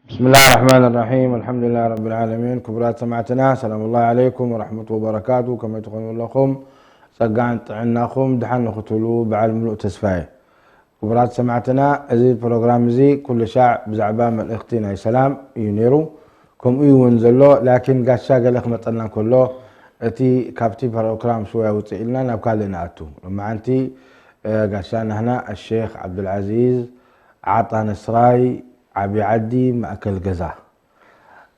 بسم الله الرحمن الرحيم. الحمد لله رب العالمين. ክቡራት ሰማዕትና፣ ሰላም الله عليكم ورحمة وبركاته. ከመይ ትኾኑ ኣለኹም? ጸጋን ጥዕናኹም ድሓን ንኽትብሉ በዓል ምሉእ ተስፋ እየ። ክቡራት ሰማዕትና፣ እዚ ፕሮግራም እዚ ኩሉ ሻዕ ብዛዕባ መልእኽቲ ናይ ሰላም እዩ ነይሩ። ከምኡ እዩ እውን ዘሎ፣ ላኪን ጋሻ ገለ ክመጸና እንከሎ፣ እቲ ካብቲ ፕሮግራም ሽወያ ውፅእ ኢልና ናብ ካልእ ንኣቱ። ሎማዓንቲ፣ እ፣ ጋሻ ናህና ኣሼኽ ዓብዱልዓዚዝ ዓጣ ነስራይ ዓብዪ ዓዲ ማእከል ገዛ።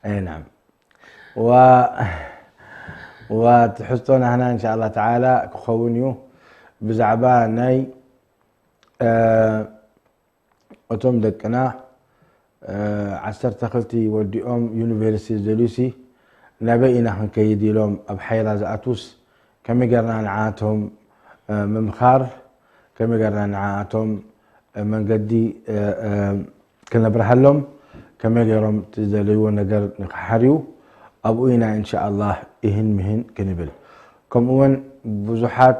ኣይ ናም። ዋ-፣ ዋ ትሕዝቶ ናህና እንሻ ኣላህ ተዓላ ክኸውን እዩ። ብዛዕባ ናይ፣ እ፣ እቶም ደቅና፣ እ፣ ዓሰርተ ክልተ ወዲኦም ዩኒቨርሲቲ ዝደልዩሲ ናበይ ኢና ክንከይድ ኢሎም ኣብ ሓይራ ዝኣትዉስ ከመይ ጌርና ንዓቶም፣ እ፣ ምምኻር፣ ከመይ ጌርና ንዓቶም፣ እ፣ መንገዲ፣ እ፣ እ፣ ክነብርሃሎም፣ ከመይ ገይሮም እቲ ዝደለይዎ ነገር ንክሓርዩ ኣብኡ ኢና እንሻ ኣላህ ይህን ምህን ክንብል። ከምኡ እውን ብዙሓት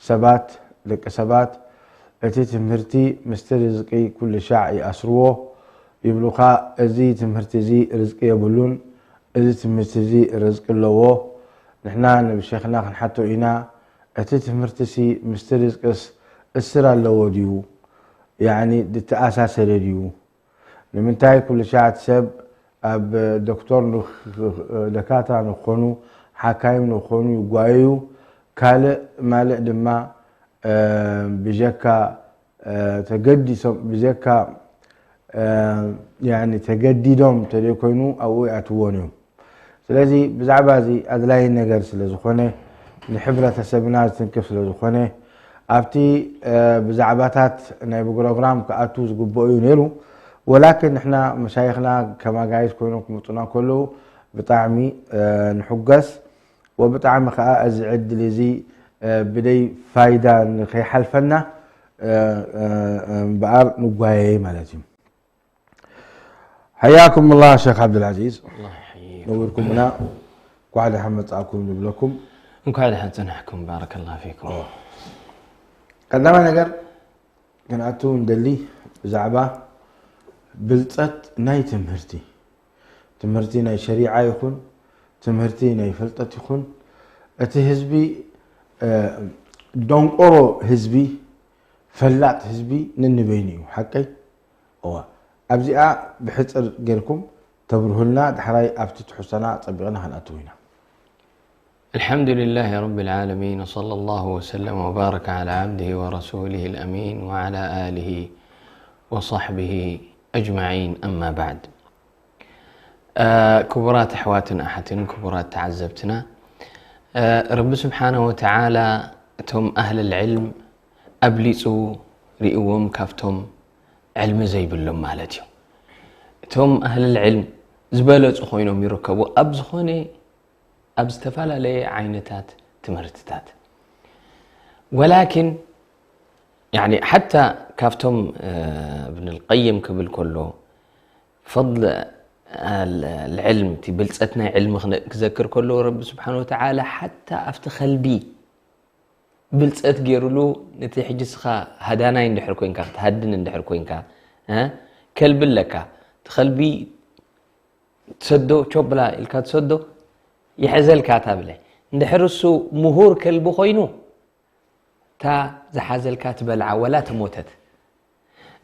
ሰባት፣ ደቂ ሰባት እቲ ትምህርቲ ምስቲ ርዝቂ ኩሉ ሻዕ ይኣስርዎ፣ ይብሉኻ፣ እዚ ትምህርቲ እዚ ርዝቂ የብሉን፣ እዚ ትምህርቲ እዚ ርዝቂ ኣለዎ። ንሕና ንብሸኽና ክንሓቶ ኢና፣ እቲ ትምህርትሲ ምስቲ ርዝቅስ እስር ኣለዎ ድዩ? ያዕኒ ድተኣሳሰረ ድዩ? ንምንታይ ኩሉ ሻዕ ሰብ ኣብ ዶክተር ንኽ-፣ ደካታ ንኾኑ፣ ሓካይም ንኾኑ ይጓየዩ፣ ካልእ ማልእ ድማ፣ እ፣ ብጀካ፣ እ፣ ተገዲሶም፣ ብጀካ፣ እ፣ ያኒ ተገዲዶም ተደይኮይኑ ኣብኡ ይኣትዎን እዮም። ስለዚ ብዛዕባ እዚ ኣድላዪ ነገር ስለ ዝኾነ፣ ንሕብረተሰብና ዝትንክፍ ስለ ዝኾነ፣ ኣብቲ፣ እ፣ ብዛዕባታት ናይ ፕሮግራም ክኣቱ ዝግብኦ እዩ ነይሩ። ወላክን ንሕና መሻይኽና ከም ኣጋይሽ ኮይኖም ክመጹና ከለዉ ብጣዕሚ፣ እ፣ ንሕጎስ። ወብጣዕሚ ከኣ እዚ ዕድል እዚ፣ እ፣ ብደይ ፋይዳ ንኸይሓልፈና፣ እ፣ እ፣ እ፣ እምበኣር ንጓየይ ማለት እዩ። حياكم الله شيخ عبد العزيز. الله يحييكم. ነዊርኩምና፣ እንኳዕ ደሓን መጻእኩም ንብለኩም። እንኳዕ ደሓን ጸናሕኩም። ባረከላሁ ፊኩም። ቀዳማይ ነገር ክንኣቱ እንደሊ ብዛዕባ ብልጸት ናይ ትምህርቲ። ትምህርቲ ናይ ሸሪዓ ይኹን፣ ትምህርቲ ናይ ፍልጠት ይኹን፣ እቲ ህዝቢ፣ እ፣ ደንቆሮ ህዝቢ፣ ፈላጥ ህዝቢ ነንበይኑ እዩ። ሓቀይ? እዋ። ኣብዚኣ ብሕጽር ጌርኩም ተብርሁልና፣ ዳሕራይ ኣብቲ ትሕዝቶና ጸቢቕና ክንኣትው ኢና። الحمد لله رب العالمين، وصلى الله وسلم وبارك على عبده ورسوله الأمين وعلى آله وصحبه أجمعين، أما بعد. እ፣ ክቡራት ኣሕዋትን ኣሓትን፣ ክቡራት ተዓዘብትና፣ እ፣ ረቢ ስብሓነሁ ወተዓላ እቶም ኣህለል ዕልም ኣብሊጹ ርእዎም ካብቶም ዕልሚ ዘይብሎም ማለት እዩ። እቶም ኣህለል ዕልም ዝበለጹ ኮይኖም ይርከቡ ኣብ ዝኾነ፣ ኣብ ዝተፈላለየ ዓይነታት ትምህርትታት። ወላኪን፣ ያኒ፣ ሓታ ካብቶም፣ እ፣ እብን ልቀይም ክብል ከሎ፣ ፈضل ال-፣ العلم፣ እቲ ብልጸት ናይ ዕልሚ ክነ-፣ ክዘክር ከሎ፣ ረቢ ስብሓነ ወተዓላ ሓታ ኣብቲ ከልቢ ብልጸት ገይሩሉ፣ ነቲ ሕጂ እስኻ ሃዳናይ እንድሕር ኮይንካ፣ ክትሃድን እንድሕር ኮይንካ፣ እ፣ ከልቢ ኣለካ። እቲ ከልቢ ትሰዶ፣ ቾብላ ኢልካ ትሰዶ፣ ይሕዘልካ እታ ብለ። እንድሕር እሱ ምሁር ከልቢ ኮይኑ፣ እታ ዝሓዘልካ ትበልዓ ወላ ተሞተት።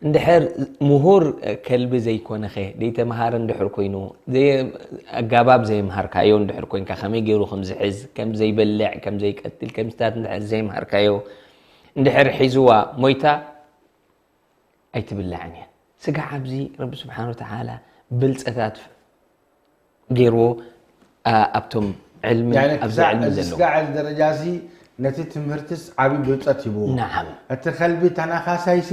እንድሕር ምሁር ከልቢ ዘይኮነኸ፣ ዘይተምሃረ እንድሕር ኮይኑ፣ ዘየ-፣ ኣጋባብ ዘይምሃርካዮ እንድሕር ኮይንካ፣ ከመይ ገይሩ ከም ዝሕዝ፣ ከም ዘይበልዕ፣ ከም ዘይቀትል፣ ከም ዝታት እንድሕር ዘይምሃርካዮ፣ እንድሕር ሒዝዋ ሞይታ፣ ኣይትብላዕን እያ። ስጋዕ ኣብዚ ረቢ ስብሓነ ወተዓላ ብልጸታት ገይርዎ፣ ኣ-፣ ኣብቶም ዕልሚ፣ ያኒ ኣብዚ ክሳዕ ዕልሚ እዚ ዘለዉ። ስጋዕ እዚ ደረጃ እዚ ነቲ ትምህርትስ ዓብዪ ብልጸት ሂብዎ። ነዓም። እቲ ከልቢ ተናኻሳይሲ፣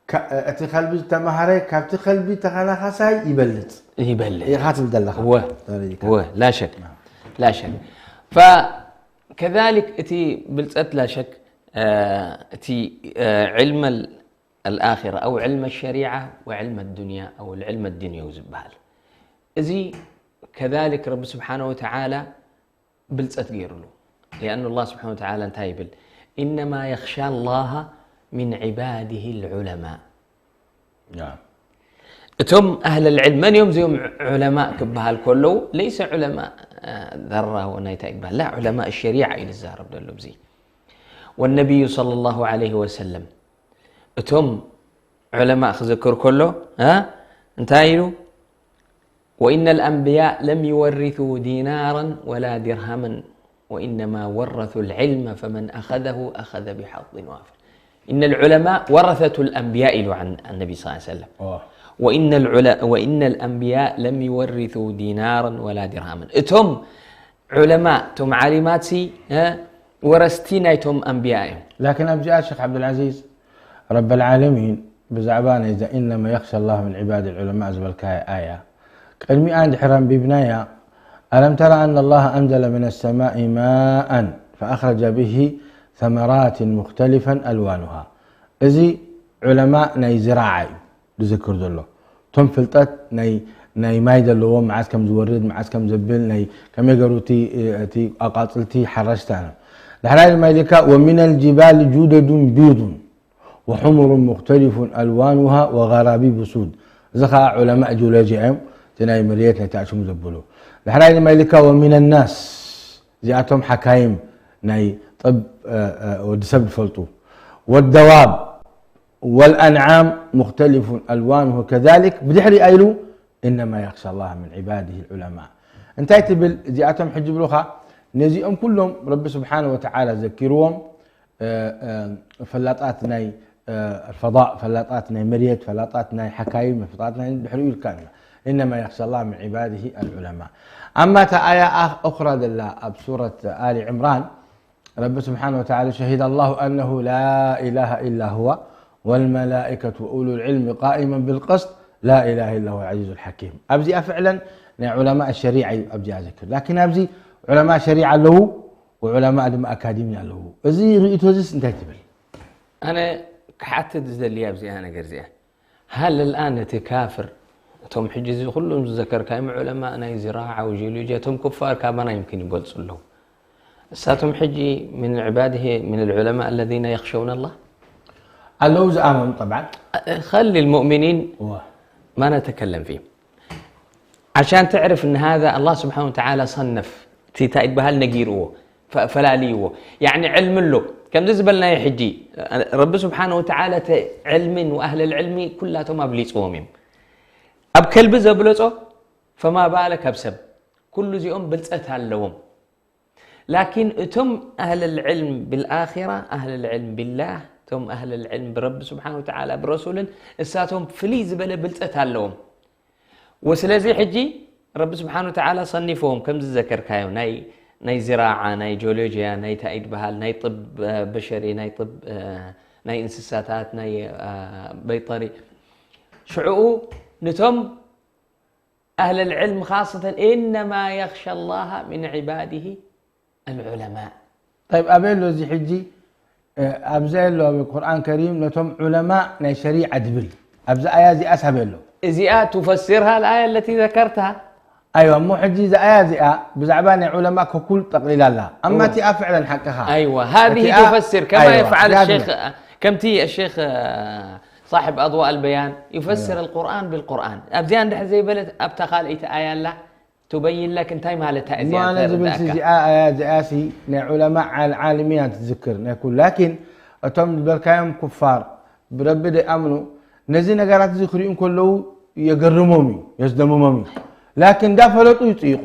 ከ-፣ እቲ ከልቢ ዝተማሃረ ካብቲ ከልቢ ተናኻሳይ ይበልጽ። ይበልጽ። ኢኻ ትብል ዘለኻ። እወ። ተረዲእካ። እወ፣ ላ ሸክ። ናም። ላ ሸክ። ፈ-፣ ከዛሊክ እቲ ብልጸት ላ ሸክ፣ እ፣ እቲ፣ እ፣ ዕልመል ኣልኣኺራ ኣው ዕልመ ሸሪዓ ወዕልመ ዱንያ ኣው ዕልመ ዱንያዊ ዝበሃል። እዚ ከዛሊክ ረቢ ስብሓነ ወተዓላ ብልጸት ገይሩሉ። ሊኣኑ ኣላህ ስብሓነ ወተዓላ እንታይ ይብል? "ኢነማ የኽሻ ላሃ ሚን ዒባዲሂ ልዑለማ።" ናም። እቶም ኣህለል ዕልም መን እዮም እዚኦም ዑለማእ ክበሃል ከለዉ ለይሰ ዑለማእ ዘራ ናይታ ይበሃል ላ ዑለማእ ሸሪዓ እዩ ዝዛረብ ዘሎ ብዚ والنبي صلى الله عليه وسلم እቶም ዑለማእ ክዝክር ከሎ እንታይ ኢሉ وإن الأنبياء لم يورثوا دينارا ولا درهما وإنما ورثوا العلم فمن أخذه أخذ بحظ وافر. إن العلماء ورثة الأنبياء إلو عن النبي صلى الله عليه وسلم. وإن العلا وإن الأنبياء لم يورثوا دينارا ولا درهما. እቶም ዑለማ እቶም ዓሊማት ሲ ወረስቲ ናይቶም ኣንብያ እዮም። ላኪን ኣብዚኣ ሸክ ዓብዱልዓዚዝ ረበልዓለሚን ብዛዕባ ናይዛ ኢነማ የኽሻ ላህ ምን ዒባድ ልዑለማእ ዝበልካያ ኣያ ቅድሚኣ እንድሕር ኣንቢብናያ ألم تر أن الله أنزل من السماء ماء فأخرج به ثمرات مختلفا ألوانها እዚ ዑለማእ ናይ ዝራዓ እዩ ዝዝክር ዘሎ እቶም ፍልጠት ናይ ናይ ማይ ዘለዎም መዓዝ ከም ዝወርድ መዓዝ ከም ዘብል ናይ ከመይ ገሩ እቲ ኣቃፅልቲ ሓረስታ ዳሕራይ ድማ ኢልካ ومن الجبال جدد بيض وحمر مختلف ألوانها وغرابيب سود እዚ ከዓ ዑለማء ጂኦሎጂ እዮም እቲ ናይ መሬት ናይ ታእሽሙ ዘብሉ ዳሕራይ ድማ ኢልካ ومن الناس እዚኣቶም ሓካይም ናይ ጥብ ወዲ ሰብ ዝፈልጡ والدواب والأنعام مختلف ألوانه كذلك ብድሕሪ ኣይሉ إنما يخشى الله من عباده العلماء እንታይ ትብል እዚኣቶም ሕጂ ብሉኻ ነዚኦም ኩሎም ረቢ ስብሓን ወተዓላ ዘኪርዎም ፈላጣት ናይ ፈضاء ፈላጣት ናይ መሬት ፈላጣት ናይ ሓካይም ፈላጣት ናይ ድሕሪኡ ኢልካ ኢና إنما يخشى الله من عباده العلماء أما تآية أخرى دلا أب سورة آل عمران رب سبحانه وتعالى شهد الله أنه لا إله إلا هو والملائكة وأولو العلم قائما بالقسط لا إله إلا هو العزيز الحكيم أبزي فعلا علماء الشريعة أبزي أذكر لكن أبزي علماء شريعة له وعلماء دم أكاديمية له أزي رئيتوزيس انتهي تبل أنا كحتى دزدلي أبزي أنا قرزي هل الآن نتكافر እቶም ሕጂ እዚ ኩሎም ዝዘከርካዮም ዑለማእ ናይ ዝራዓ ወጂኦሎጂ እቶም ኩፋር ካባና يمكن ይበልፁ ኣለዉ እሳቶም ሕጂ من عباده من العلماء الذين يخشون الله ኣለዉ ዝኣመኑ طبعا خلي المؤمنين ما نتكلم فيه عشان تعرف ان هذا الله سبحانه وتعالى صنف تيتا يتبهل نقير فላልይዎ ያኒ ዕልሚ ኣሎ ከምዚ ዝበልናዮ ሕጂ ረቢ ስብሓን ወተዓላ እቲ ዕልምን ወኣህለል ዕልሚ ኩላቶም ኣብሊፅዎም እዮም ኣብ ከልቢ ዘብለፆ ፈማ ባለ ካብ ሰብ ኩሉ እዚኦም ብልፀት ኣለዎም ላኪን እቶም ኣህለል ዕልም ብልኣራ ኣህለል ዕልም ብላህ እቶም ኣህለል ዕልም ብረቢ ስብሓን ወተዓላ ብረሱልን እሳቶም ፍልይ ዝበለ ብልፀት ኣለዎም ወስለዚ ሕጂ ረቢ ስብሓን ወተዓላ ሰኒፍዎም ከምዚ ዘከርካዮ ናይ ናይ ዝራዓ ናይ ጂኦሎጂያ ናይ ታኢድ በሃል ናይ ጥብ በሸሪ ናይ ጥብ ናይ እንስሳታት ናይ በይጠሪ ሽዕኡ ንቶም ኣህለል ዕልም ካሰተን ኢነማ የኽሻ ላሃ ምን ዒባድሂ ኣልዑለማእ طيب ኣበይ ኣሎ እዚ ሕጂ ኣብዚ ኣሎ ኣብ ቁርኣን ከሪም ነቶም ዑለማእ ናይ ሸሪዓ ድብል ኣብዚ ኣያ እዚኣስ ኣበይ ኣሎ እዚኣ ትፈስርሃ الآية التي ذكرتها ኣይዋ እሞ ሕጂ እዚ ኣያ እዚኣ ብዛዕባ ናይ ዑለማ ከኩል ጠቕሊላ ኣላ ኣማ እቲኣ ፍዕለን ሓቅኻ ኣይዋ هذه تفسر كما يفعل الشيخ ከምቲ الشيخ صاحب أضواء البيان يفسر القرآن بالقرآن ኣብዚኣ እንድሕር ዘይበለት ኣብታ ካልኣይቲ ኣያ ኣላ ትበይን ለክ እንታይ ማለታ እዚኣ እዚኣ እዚኣ ሲ ናይ ዑለማ ዓልሚያ ትዝክር ናይ ኩሉ ላኪን እቶም ዝበልካዮም ኩፋር ብረቢ ደይኣምኑ ነዚ ነገራት እዚ ክሪኡ ከለዉ የገርሞም እዩ የስደምሞም እዩ ላኪን እንዳፈለጡ ይፅይቁ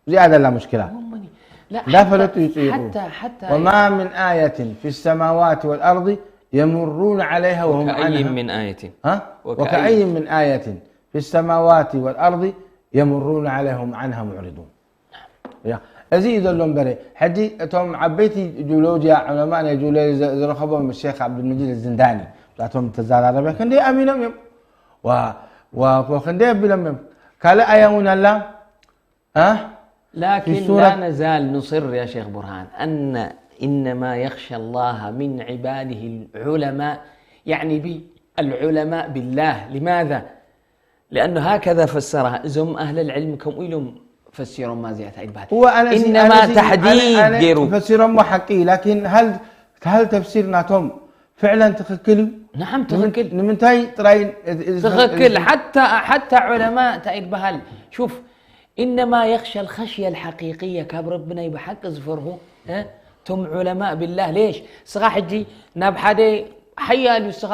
እዚኣ ዘላ ሙሽኪላ እንዳፈለጡ ይፅይቁ وما من آية في السماوات والأرض يمرون عليها وهم عنها من آية وكأي من آية في السماوات والأرض يمرون عليهم عنها معرضون እዚ እዩ ዘሎ እምበረ ሕጂ እቶም ዓበይቲ ጂኦሎጂያ ዑለማ ናይ ጂኦሎጂ ዝረኸቦም ሼክ ዓብዱልመጂድ ዝንዳኒ ብዛቶም ተዘራረበ ክንደይ ኣሚኖም እዮም ክንደይ ኣቢሎም እዮም ካልእ ኣያ እውን ኣላ لكن لا نزال نصر يا شيخ برهان أن إنما يخشى الله من عباده العلماء يعني العلماء بالله لماذا؟ لأنه هكذا فسرها እዞም أهل العلم ከምኡ ኢሎም ፈሲሮማ እዚኣ እንታይ ይበሃል إنما تحديد ገይሩ ፈሲሮሞ ሓቂ لكن هل هل تفسير ናቶም فعلا ትኽክል እዩ نعم ትኽክል ንምንታይ ጥራይ እዚ- እዚ- ትኽክል እዚ- ሓታ ሓታ ዑለማ እንታይ ይበሃል ሹፍ إنما يخشى الخشية الحقيقية ካብ ረቢ ናይ ብሓቂ ዝፈርሁ እ? ቶም ዑለማ ቢላህ ሌሽ ስኻ ሕጂ ናብ ሓደ ሓያል እዩ ስኻ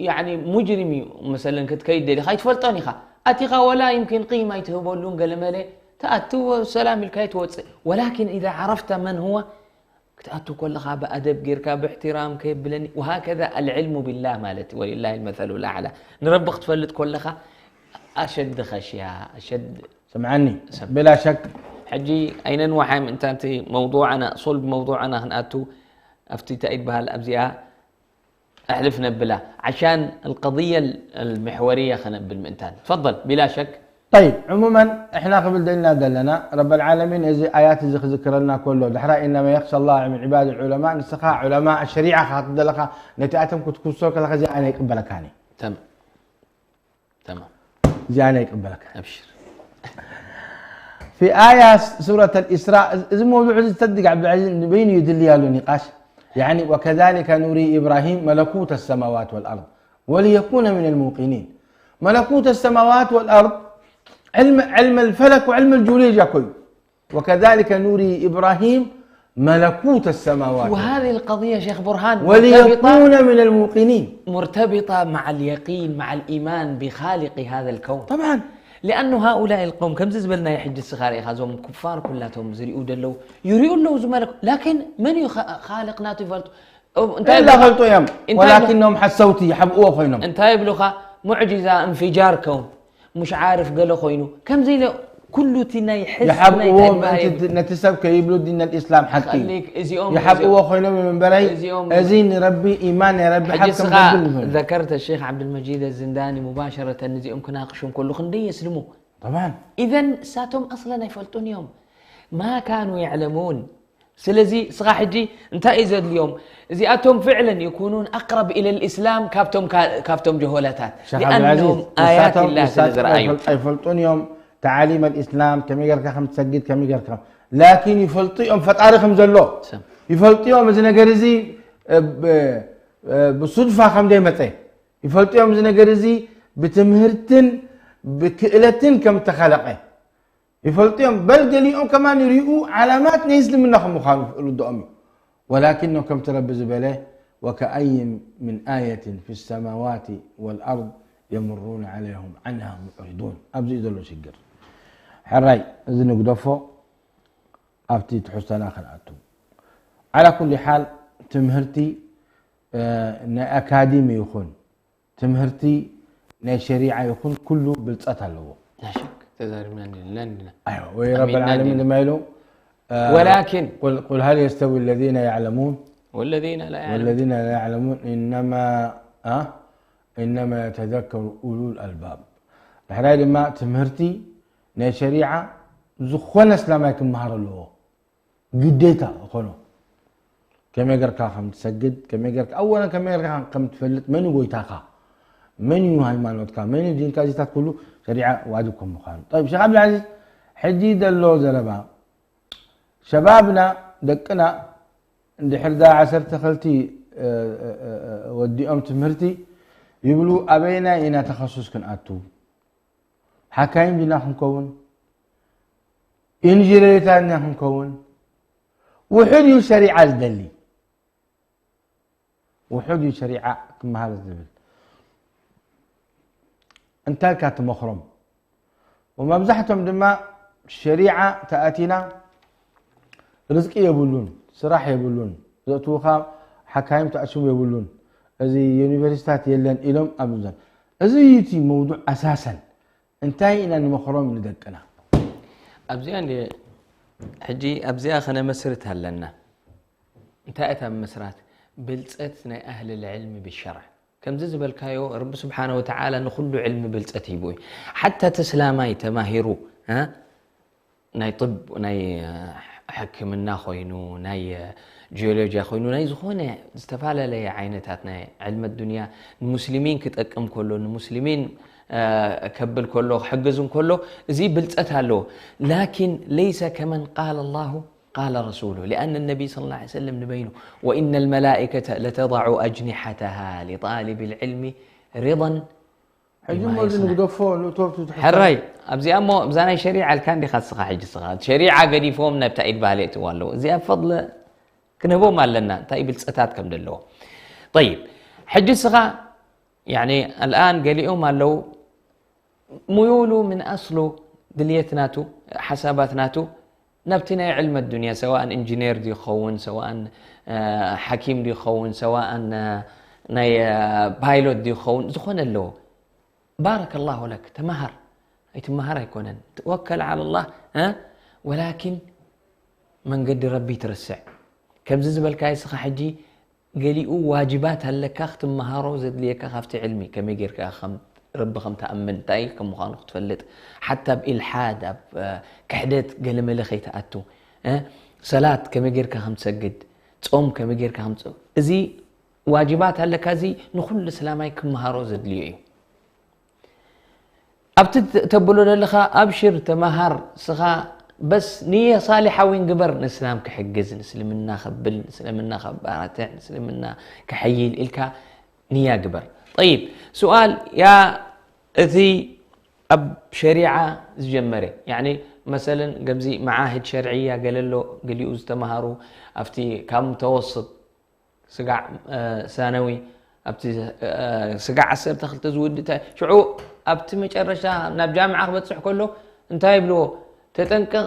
يعني ሙጅሪም እዩ መሰለን ክትከይድ ደሊኻ ኣይትፈልጦን ኢኻ ኣቲኻ ወላ يمكن قيمة ኣይትህበሉን ገለመለ ትኣቱ ሰላም ኢልካ ትወፅእ ولكن إذا عرفت من هو ክትኣቱ ከለኻ ብኣደብ ጌርካ ብእሕትራም ከየብለኒ وهكذا العلم بالله ማለት እዩ ولله المثل الأعلى ንረቢ ክትፈልጥ ከለኻ أشد خشية أشد ስምዓኒ ብላ ሸክ ሕጂ ኣይነንዋሓይ ምእንታንቲ መውضوعና صلب መውضوعና ክንኣቱ ኣብቲ እንታይ ይበሃል ኣብዚኣ ኣሕልፍ ነብላ عشان القضية المحورية ከነብል ምእንታን تفضل بلا شك طيب عموما احنا ክብል ደልና ዘለና رب العالمين እዚ ኣያት እዚ ክዝክረልና ከሎ ድሕራ إنما يخشى الله من عباد العلماء ንስኻ علماء الشريعة ካትደለኻ ነቲኣቶም ክትኩሶ ከለኻ እዚ ኣነ ይቅበለካኒ تمام تمام እዚ ኣነ ይቅበለካ أبشر في آية سورة الإسراء እዚ موضوع እዚ تدق عبد العزيز بين يدل يالو نقاش يعني وكذلك نري إبراهيم ملكوت السماوات والأرض وليكون من الموقنين ملكوت السماوات والأرض علم علم الفلك وعلم الجيولوجيا كله وكذلك نري إبراهيم ملكوت السماوات وهذه القضية شيخ برهان مرتبطة وليكون من الموقنين مرتبطة مع اليقين مع الإيمان بخالق هذا الكون طبعا لأنه هؤلاء القوم ከምዚ ዝበልናዮ ሕጂ ስኻ ርኢኻ እዞም ኩፋር ኩላቶም ዝሪኡ ደለዉ ይሪኡ ኣለዉ ዝመለኩ ላኪን መን እዩ ኸ- ካልቅ ናቱ ይፈልጡ እንታይ إلا ይብሉ- ፈልጡ እዮም እንታይ ولكنهم حسوتي يحبقوا ኮይኖም እንታይ ይብሉኻ ሙዕጂዛ እንፍጃር ከውን مش عارف ገለ ኮይኑ ከምዚ ኢለ ኩሉ እቲ ናይ ሕስ ናይ ይሓብእዎ እንታይ ባህሪ ምእንቲ ነቲ ሰብ ከይብሉ ዲን ኣልእስላም ሓቂ እዩ። خليك እዚኦም ይሓብእዎ ኮይኖም እዩ እምበረይ እዚኦም እዚ ንረቢ ኢማን ናይ ረቢ ሕጂ ሓብ ስኻ ከምብል ንኽእል ذكرت الشيخ عبد المجيد الزنداني مباشرة እዚኦም ክናቅሹም ከሉ ክንደይ የስልሙ طبعا إذا እሳቶም أصلا ኣይፈልጡን እዮም ما كانوا يعلمون ስለዚ ስኻ ሕጂ እንታይ እዩ ዘድልዮም እዚኣቶም فعلا يكونون أقرب إلى الإسلام ካብቶም ካ- ካብቶም ጀሆላታት ሸኽ لأنهم ዓብዱልዓዚዝ آيات ንሳቶም- الله ስለ ንሳቶም ዝረኣዩ ኣይፈል- ኣይፈልጡን እዮም ተዓሊም ኣልእስላም ከመይ ገርካ ከም ትሰግድ ከመይ ገርካ ላኪን ይፈልጡ እዮም ፈጣሪ ከም ዘሎ ሰም። ይፈልጡ እዮም እዚ ነገር እዚ እ፣ ብ- እ፣ ብሱድፋ ከም ዘይመፀ ይፈልጡ እዮም እዚ ነገር እዚ ብትምህርትን ብክእለትን ከም ተኸለቀ ይፈልጡ እዮም በል ገሊኦም ከማን ይሪኡ ዓላማት ናይ እስልምና ከም ምዃኑ ርድኦም እዩ ولكن ከምቲ ረቢ ዝበለ وكأين من آية في السماوات والأرض يمرون عليهم عنها معرضون ኣብዚ እዩ ዘሎ ሽግር ሕራይ እዚ ንግደፎ ኣብቲ ትሕዝቶና ክንኣቱ على كل حال ትምህርቲ እ፣ ናይ ኣካዲሚ ይኹን ትምህርቲ ናይ ሸሪዓ ይኹን ኩሉ ብልፀት ኣለዎ لا شك ተዛሪብና እንዲና እንዲና ኣይዋ ወይ ረብ ኣሚንና العالمين እንዲና። ድማ ኢሉ እ፣ ولكن قل, قل هل يستوي الذين يعلمون والذين لا يعلمون والذين لا يعلمون إنما እ፣ إنما يتذكر أولو الألباب ድሕራይ ድማ ትምህርቲ ናይ ሸሪዓ ዝኾነ እስላማይ ክመሃር ኣለዎ ግዴታ ዝኾኖ ከመይ ገርካ ከም ትሰግድ ከመይ ገርካ ኣወለን ከመይ ገርካ ከም ትፈልጥ መን እዩ ጎይታኻ መን እዩ ሃይማኖትካ መን እዩ ዲንካ እዚታት ኩሉ ሸሪዓ ዋጅብ ከም ምዃኑ طيب شيخ عبد العزيز ሕጂ ዘሎ ዘረባ ሸባብና ደቅና እንድሕር ዛ ዓሰርተ ክልቲ እ፣ እ፣ እ፣ እ፣ ወዲኦም ትምህርቲ ይብሉ ኣበይናይ ኢና ተኸሱስ ክንኣቱ ሓካይም ዲና ክንከውን ኢንጅነሪታት ዲና ክንከውን ውሑድ እዩ ሸሪዓ ዝደሊ ውሑድ እዩ ሸሪዓ ክመሃር ዝብል እንታይ ኢልካ ትመኽሮም ወመብዛሕቶም ድማ ሸሪዓ ተኣቲና ርዝቂ የብሉን ስራሕ የብሉን ዘእትውኻ ሓካይም ተኣሽሙ የብሉን እዚ ዩኒቨርሲታት የለን ኢሎም ኣብዘን እዚ እዩ እቲ መውዱዕ ኣሳሰን እንታይ ኢና ንመኽሮም ንደቅና ኣብዚኣ እንዲ ሕጂ ኣብዚኣ ከነመስርት ኣለና እንታይ እታ ምስራት ብልፀት ናይ ኣህል ልዕልሚ ብሸርዕ ከምዚ ዝበልካዮ ረቢ ስብሓነ ወተዓላ ንኩሉ ዕልሚ ብልፀት ሂቡ እዩ ሓታ እቲ እስላማይ ተማሂሩ እ? ናይ ጥብ ናይ ሕክምና ኮይኑ ናይ ጂኦሎጂያ ኮይኑ ናይ ዝኾነ ዝተፈላለየ ዓይነታት ናይ ዕልመ ዱንያ ንሙስሊሚን ክጠቅም ከሎ ንሙስሊሚን እ፣ ከብል ከሎ ክሕግዝ እንከሎ እዚ ብልፀት ኣለዎ ላኪን ለይሰ ከመን ቃል ኣላሁ قال رسوله، لأن النبي صلى الله عليه وسلم ንበይኑ، وإن الملائكة لتضع أجنحتها لطالب العلم رضا ሕጂ بما ሞዚ يصنع. ንግደፎ ንእቶቱ ትሕቶ ሕራይ ኣብዚኣ እሞ እብዛ ናይ ሸሪዓ ኣልካ እንዲኻ ስኻ ሕጂ ስኻ ሸሪዓ ገዲፎም ናብታ ኢድ ባህሊ የእትዋ ኣለዉ። እዚኣ ፈضل ክንህቦም ኣለና እንታይ ብልፀታት ከም ዘለዎ። طيب ሕጂ ስኻ يعني الآن ገሊኦም ኣለዉ ሙዩሉ من أصل ድልየት ናቱ ሓሳባት ናቱ ናብቲ ናይ ዕልመ ዱንያ ሰዋእን ኢንጂነር ድዩ ክኸውን ሰዋእን ሓኪም ድዩ ክኸውን ሰዋእን ናይ ፓይሎት ድዩ ክኸውን ዝኾነ ኣለዎ። بارك الله لك ተመሃር ኣይትመሃር ኣይኮነን توكل على الله ولكن መንገዲ ረቢ ትርስዕ ከምዚ ዝበልካዮ ስኻ ሕጂ ገሊኡ ዋጅባት ኣለካ ክትመሃሮ ዘድልየካ ካብቲ ዕልሚ ከመይ ጌርካ ከም ረቢ ከም ተኣምን እንታይ ከም ምዃኑ ክትፈልጥ ሓታ ኣብ ኢልሓድ ኣብ ክሕደት ገለመለ ከይትኣቱ ሰላት ከመይ ጌርካ ከም ትሰግድ ጾም ከመይ ጌርካ ከም ትጾም እዚ ዋጅባት ኣለካ እዚ ንኹሉ እስላማይ ክመሃሮ ዘድልዮ እዩ። ኣብቲ ተብሎ ዘለኻ ኣብሽር ተመሃር ስኻ በስ ንየ ሳሊሓ እውን ግበር ንእስላም ክሕግዝ ንእስልምና ከብል ንእስልምና ከባራትዕ ንእስልምና ክሐይል ኢልካ ንያ ግበር። طيب سؤال يا እቲ ኣብ ሸሪዓ ዝጀመረ يعني مثلا ከምዚ መዓህድ ሸርዕያ ገለሎ ገሊኡ ዝተመሃሩ ኣብቲ ካብ ተወስጥ ስጋዕ ሳነዊ ኣብቲ ስጋዕ ዓሰርተ ክልተ ዝውድእ ሽዑ ኣብቲ መጨረሻ ናብ ጃምዓ ክበፅሕ ከሎ እንታይ ይብልዎ ተጠንቀቕ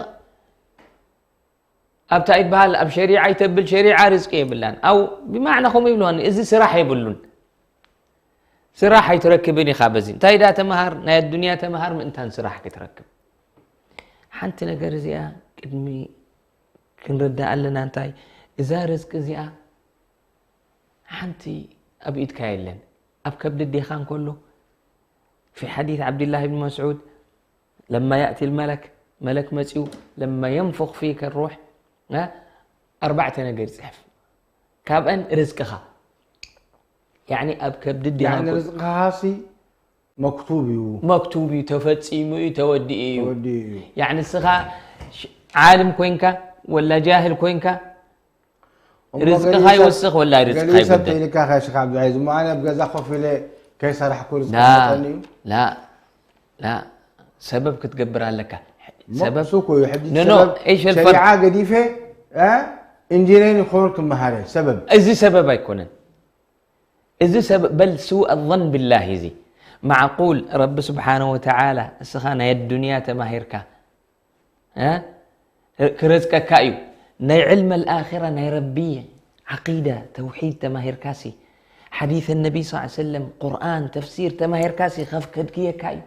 ኣብታ ይትበሃል ኣብ ሸሪዓ ይተብል ሸሪዓ ርዝቂ የብላን ኣው ብማዕና ከምኡ ይብልዋ እዚ ስራሕ የብሉን ስራሕ ኣይትረክብን ኢኻ በዚ እንታይ ዳ ተምሃር ናይ ኣዱንያ ተምሃር ምእንታን ስራሕ ክትረክብ ሓንቲ ነገር እዚኣ ቅድሚ ክንርዳእ ኣለና እንታይ እዛ ርዝቂ እዚኣ ሓንቲ ኣብ ኢድካ የለን ኣብ ከብዲ ዴኻ እንከሎ في حديث عبد الله بن مسعود لما يأتي الملك መለክ መጺኡ لما ينفخ فيك الروح ኣርባዕተ ነገር ይጽሕፍ ካብአን ርዝቅኻ يعني ኣብ ከብዲ ዴኻ ርዝቅኻሲ መክቱብ እዩ መክቱብ እዩ ተፈጺሙ እዩ ተወዲኡ እዩ ወዲኡ እዩ يعني ንስኻ ዓልም ኮይንካ ወላ ጃህል ኮይንካ ርዝቅኻ ይወስኽ ወላ ርዝቅኻ ይጉደል ኢልካ ከሽኻ ብዛይ ዝሞ ኣነ ኣብ ገዛ ኮፍ ኢለ ከይሰራሕኩ ርዝቂ ላ ይመፀኒ እዩ ላ ላ ሰበብ ክትገብር ኣለካ ሰበብ እሱ እኮ እዩ ሕጂ ኖ፣ ኖ፣ ሰበብ إيش الفرق؟ ሸሪዓ ገዲፈ እ ኢንጂነር ይኸውን ክመሃረ ሰበብ እዚ ሰበብ ኣይኮነን እዚ ሰብ በል سوء الظن بالله እዚ معقول ረቢ ስብሓነ ወተዓላ እስኻ ናይ ኣዱንያ ተማሂርካ እ? ክረዝቀካ እዩ ናይ ዕልመ الآخرة ናይ ረቢ ዓቂዳ ተውሒድ ተማሂርካሲ ሓዲث النبي صلى الله عليه وسلم ቁርኣን ተፍሲር ተማሂርካሲ ከፍ ከድክየካ እዩ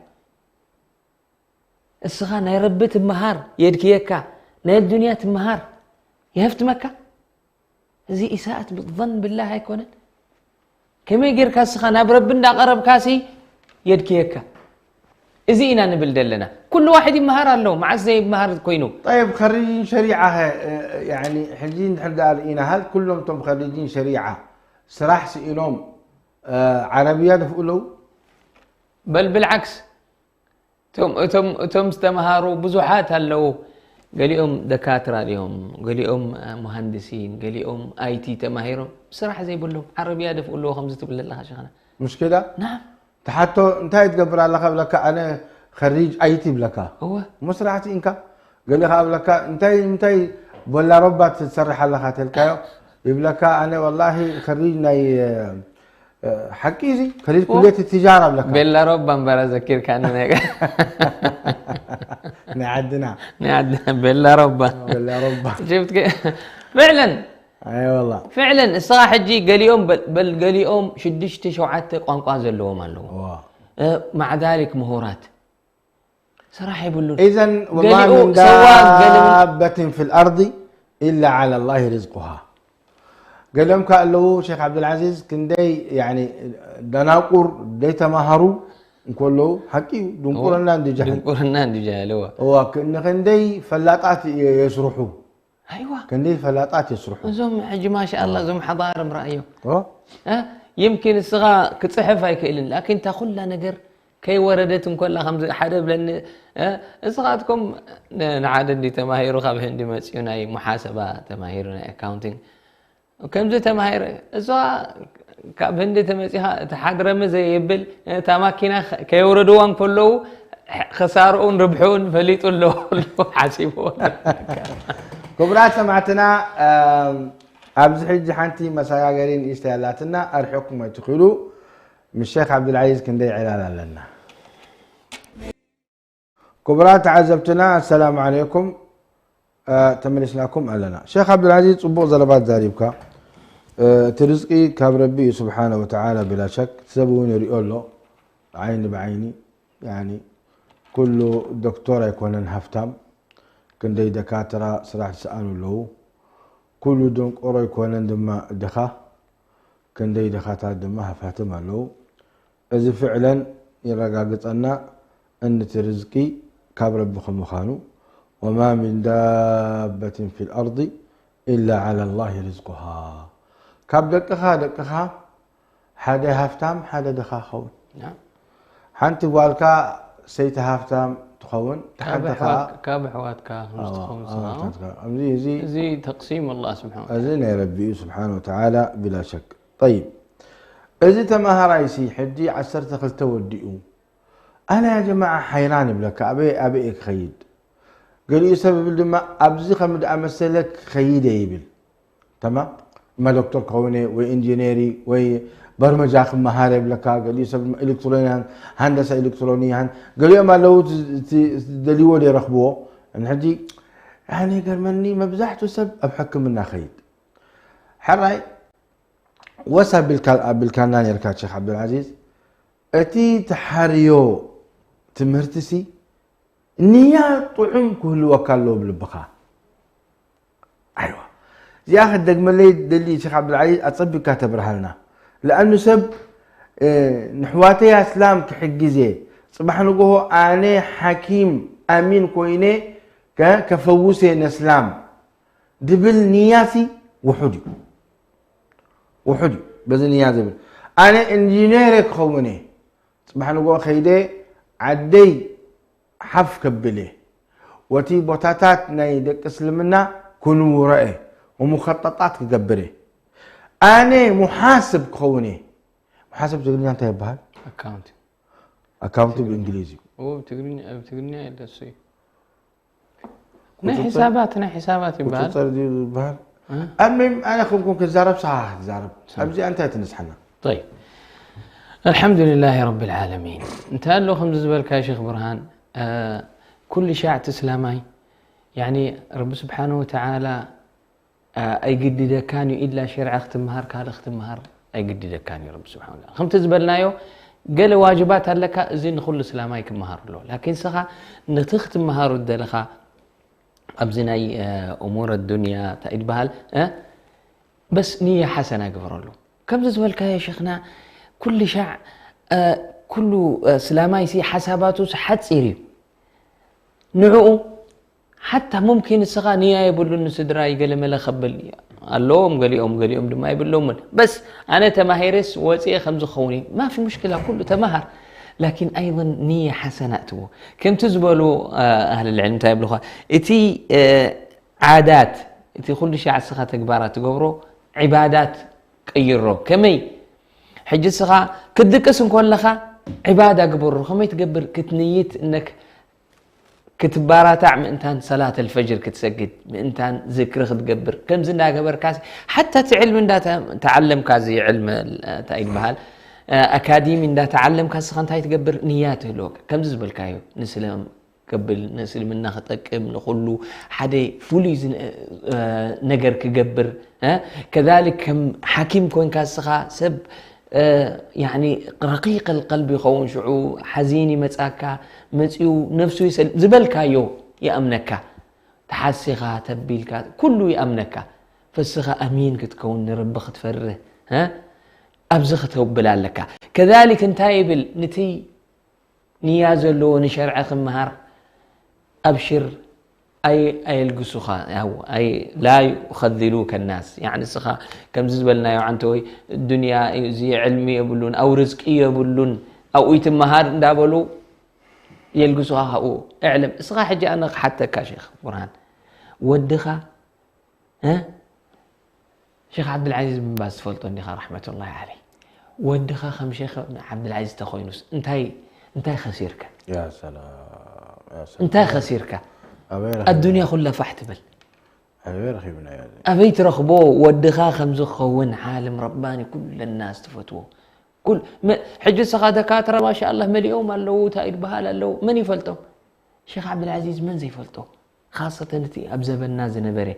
እስኻ ናይ ረቢ ትመሃር የድክየካ ናይ ኣዱንያ ትመሃር የህፍትመካ እዚ إساءة ظن بالله ኣይኮነን ከመይ ጌርካ እስኻ ናብ ረቢ እንዳቀረብካሲ የድክየካ እዚ ኢና ንብል ዘለና ኩሉ ዋሕድ ይመሃር ኣሎ መዓስ ዘይመሃር ኮይኑ طيب خريجين شريعة يعني ሕጂ እንድሕር ደኣ ርኢና هل ኩሎም እቶም خريجين شريعة ስራሕ ስኢኖም ዓረብያ ደፍኡ ኣለዉ በል ብልዓክስ እቶም እቶም እቶም ዝተምሃሩ ብዙሓት ኣለዉ ገሊኦም ደካትራ ድዮም ገሊኦም ሙሃንድሲን ገሊኦም ኣይቲ ተማሂሮም ስራሕ ዘይብሎም ዓረብያ ደፍኡ ኣለዎ ከምዚ ትብል ኣለኻ ሸኸና مش كده ናም تحتو እንታይ ትገብር ኣለካ ብለካ ኣነ خريج أي تي ይብለካ እወ እሞ ስራሕ ስኢንካ ገሊኻ ብለካ እንታይ እንታይ ቦላ ረባ ትሰርሕ ኣለኻ ተልካዮ ይብለካ ኣነ والله خريج ናይ ሓቂ እዚ خريج كلية التجارة ብለካ ቤላ ሮባ እምበራ ዘኪርካኒ ናይ ናይ ዓድና ናይ ዓድና ቤላ ሮባ ቦላ ረባ ሽፍት ፍዕለን ኣይ والله ፍዕለን እስኻ ሕጂ ገሊኦም በል- በል ገሊኦም ሽዱሽተ ሸውዓተ ቋንቋ ዘለዎም ኣለዎ ዋ እ፣ مع ذلك ምሁራት ስራሕ የብሉን إذا وما ገሊኡ من ሰዋግ ገለ دابة في الأرض إلا على الله رزقها ገሊኦም ከ ኣለዉ ሼክ ዓብዱልዓዚዝ ክንደይ يعني ደናቁር ዘይተማሃሩ እንከለዉ ሓቂ እዩ ድንቁርና እንዲ ጃህል ድንቁርና እንዲ ጃህል እዋ እዋ ክንደይ ፈላጣት የስርሑ ኣይዋ ክንደይ ፈላጣት የስርሑ እዞም ሕጂ ማሻኣላ እዞም ሓዳርም ረኣዮም ኦ? እ? يمكن እስኻ ክፅሕፍ ኣይክእልን ላኪን እታ ኩላ ነገር ከይወረደት እንኮላ ከምዚ ሓደ ብለኒ፣ እ፣ ንስኻትኩም ን-፣ ንሓደ እንዲ ተማሂሩ ካብ ህንዲ መፂኡ ናይ ሙሓሰባ ተማሂሩ ናይ ኣካውንቲንግ ከምዚ ተማሂረ እሷ ካብ ህንዲ ተመፂኻ እቲ ሓድረሚ ዘየብል እታ ማኪና ከ-፣ ከየውረድዋ እንከለዉ ከሳርኡን ርብሕኡን ፈሊጡ ኣሎ ሓሲቡ። ክቡራት ሰማዕትና፣ ኣብዚ ሕጂ ሓንቲ መሰጋገሪ ንእሽተይ ኣላትና፣ ኣርሒቕኩም ኣይትኽእሉ። ምስ ሸክ ዓብዱልዓዚዝ ክንደይ ዕላል ኣለና። ክቡራት ተዓዘብትና ኣሰላሙ ዓለይኩም። ተመሊስናኩም ኣለና። ሸክ ዓብዱልዓዚዝ፣ ፅቡቕ ዘረባ ተዛሪብካ። እቲ ርዝቂ ካብ ረቢ እዩ ስብሓነ ወተዓላ ብላ ሸክ። ሰብ እውን ይሪኦ ኣሎ ዓይኒ ብዓይኒ። ያኒ ኩሉ ዶክተር ኣይኮነን ሃፍታም። ክንደይ ደካትራ ስራሕ ዝሰኣኑ ኣለዉ። ኩሉ ደንቆሮ ኣይኮነን ድማ ድኻ። ክንደይ ድኻታት ድማ ሃፋትም ኣለዉ። እዚ ፍዕለን የረጋግጸና እንቲ ርዝቂ ካብ ረቢ ከምዃኑ። ወማ ምን ዳበትን ፊ ልኣርض ኢላ ዓላ ላህ ርዝቁሃ። ካብ ደቅኻ ደቅኻ ሓደ ሃፍታም ሓደ ድኻ ኸውን። ሓንቲ ጓልካ ሰይቲ ሃፍታም ትኸውን፣ ሓንቲ ካብ ኣሕዋትካ ከምዝትኸውን ስኻ። እዚ ተቅሲም ኣላ ስብሓን። እዚ ናይ ረቢ እዩ ስብሓን ወተዓላ ቢላ ሸክ። ጠይብ፣ እዚ ተማሃራይሲ ሕጂ ዓሰርተ ክልተ ወዲኡ። ኣነ ያ ጀማዓ ሓይራን ይብለካ፣ ኣበይ ኣበይ እየ ክኸይድ? ገሊኡ ሰብ ይብል ድማ ኣብዚ ከም ደኣ መሰለ ክኸይድ እየ ይብል። ተማም፣ እማ ዶክተር ክኸውን እየ ወይ ኢንጂነሪ ወይ በርመጃ ክመሃር እየ ይብለካ። ገሊኡ ሰብ ድማ ኤሌክትሮኒያን፣ ሃንደሳ ኤሌክትሮኒያን፣ ገሊኦም ኣለዉ እቲ ዝደልይዎ ዘይረኽብዎ። ሕጂ ኣነ ይገርመኒ መብዛሕትኡ ሰብ ኣብ ሕክምና ኸይድ። ሕራይ ወሳ ኣቢልካና ነርካ ሸክ ዓብዱልዓዚዝ፣ እቲ ትሓርዮ ትምህርትሲ ንያ ጥዑም ክህልወካ ኣለዎ ብልብኻ። ኣይዋ እዚኣ ክደግመለይ ደሊ ሸክ ዓብዱልዓዚዝ ኣፀቢቅካ ተብርሃልና። ለኣኑ ሰብ ንሕዋተይ ኣስላም ክሕግዜ ፅባሕ ንጎሆ ኣነ ሓኪም ኣሚን ኮይነ ከፈውሴ ነስላም ድብል ንያሲ ውሑድ እዩ። ውሑድ እዩ በዚ ንያ ዝብል። ኣነ ኢንጂነር ክኸውን እየ። ፅባሕ ንጎ ከይደ ዓደይ ሓፍ ከብል እየ። ወቲ ቦታታት ናይ ደቂ እስልምና ክንውሮ እየ። ወሙኸጠጣት ክገብር እየ። ኣነ ሙሓስብ ክኸውን እየ። ሙሓስብ ትግርኛ እንታይ ይበሃል? ኣካውንት። ኣካውንት ብእንግሊዝ እዩ። ትግርኛ የለ እሱ እዩ። ናይ ሒሳባት ናይ ሒሳባት ይበሃል። ቁፅፅር ድዩ ዝበሃል? ኣልሚም ኣነ ከምኩም ክዛረብ ሰሓ ክትዛረብ ኣብዚኣ እንታይ ትንስሓና? ኣልሓምዱሊላህ ረቢ ልዓለሚን። እንታይ ኣሎ ከምዚ ዝበልካ ሸክ ብርሃን፣ ኩሉ ሻዕ እቲ እስላማይ ያኒ ረቢ ስብሓን ወተዓላ ኣይግድደካን እዩ ኢላ ሸርዐ ክትምሃር ካልእ ክትምሃር ኣይግድደካን እዩ ረቢ ስብሓን ወተዓላ። ከምቲ ዝበልናዮ ገለ ዋጅባት ኣለካ፣ እዚ ንኹሉ እስላማይ ክምሃር ኣለዎ። ላኪን ስኻ ነቲ ክትምሃሩ ዝደለኻ ኣብዚ ናይ እሙር ኣዱንያ እንታይ ይበሃል በስ ንያ ሓሰና ግበረሉ። ከምዚ ዝበልካዮ ሸኽና ኩሉ ሻዕ ኩሉ እስላማይ ሲ ሓሳባቱ ሓፂር እዩ። ንዕኡ ሓታ ሙምኪን እስኻ ንያ የብሉን ንስድራይ ገለመለ ከብል ኣለዎም ገሊኦም ገሊኦም ድማ የብሎምን። በስ ኣነ ተማሂረስ ወፅኤ ከምዚ ክኸውን እዩ ማፊ ሙሽክላ ኩሉ ተማሃር። ላኪን ኣይን ንየ ሓሰና እትዎ ከምቲ ዝበሉ ኣህል ልዕልም እንታይ ይብልኻ እቲ ዓዳት እቲ ኩሉ ሻዕ እስኻ ተግባራት ትገብሮ ዒባዳት ቀይሮ። ከመይ ሕጂ እስኻ ክትድቅስ እንኮለኻ ዒባዳ ግበሩ። ከመይ ትገብር ክትንይት እነክ ክትባራታዕ ምእንታን ሰላት ኣልፈጅር ክትሰግድ ምእንታን ዝክሪ ክትገብር ከምዚ እንዳገበርካስ ሓታ እቲ ዕልሚ እንዳተዓለምካ እዚ ዕልሚ እንታይ ይበሃል ኣካዲሚ እንዳተዓለምካ ስኻ እንታይ ትገብር ንያ ትህልወካ ከምዚ ዝበልካዮ ንስለም ከብል ንእስልምና ክጠቅም ንኩሉ ሓደ ፍሉይ ነገር ክገብር ከዛሊክ ከም ሓኪም ኮንካ ስኻ ሰብ ረቂቅ ልቀልቢ ይኸውን ሽዑ ሓዚን ይመፃካ መፅኡ ነፍሱ ይሰል ዝበልካዮ ይኣምነካ ተሓሲኻ ተቢልካ ኩሉ ይኣምነካ ፈስኻ ኣሚን ክትከውን ንረቢ ክትፈርህ ኣብዚ ክተውብል ኣለካ ከዛሊክ እንታይ ይብል ንቲ ንያ ዘለዎ ንሸርዐ ክምሃር ኣብሽር ኣየልግሱኻ ላ ዩኸذሉከ ናስ ንስኻ ከምዚ ዝበልናዮ ዓንተ ወይ ዱንያ እዚ ዕልሚ የብሉን ኣው ርዝቂ የብሉን ኣብኡ ይትመሃር እንዳበሉ የልግሱኻ ካብኡ። እዕለም፣ እስኻ ሕጂ ኣነ ክሓተካ ሼኽ ቡርሃን፣ ወድኻ፣ እ? ሼኽ ዓብዱልዓዚዝ ብን ባዝ ትፈልጦ እንዲኻ፣ ረሕመቱላሂ ዓለይ። ወድኻ ከም ሼኽ ዓብዱልዓዚዝ ተኾይኑስ እንታይ፣ እንታይ ኸሲርካ? ያ ሰላም፣ ያ ሰላም። እንታይ ኸሲርካ? ኣበይ ኣዱንያ ረኺብና? ኩላ ፋሕ ትብል። ኣበይ ረኺብናዮ? ኣበይ ትረኽቦ ወድኻ ከምዚ ክኸውን ዓለም ረባኒ ኩለ ናስ ትፈትዎ? ኩል መ- ሕጂ ንስኻ ደካትራ ማሻኣላህ መሊኦም ኣለዉ፣ እንታይ ይበሃል ኣለዉ፣ መን ይፈልጦም? ሼኽ ዓብዱልዓዚዝ መን ዘይፈልጦ? ካሰተን እቲ ኣብ ዘበንና ዝነበረ።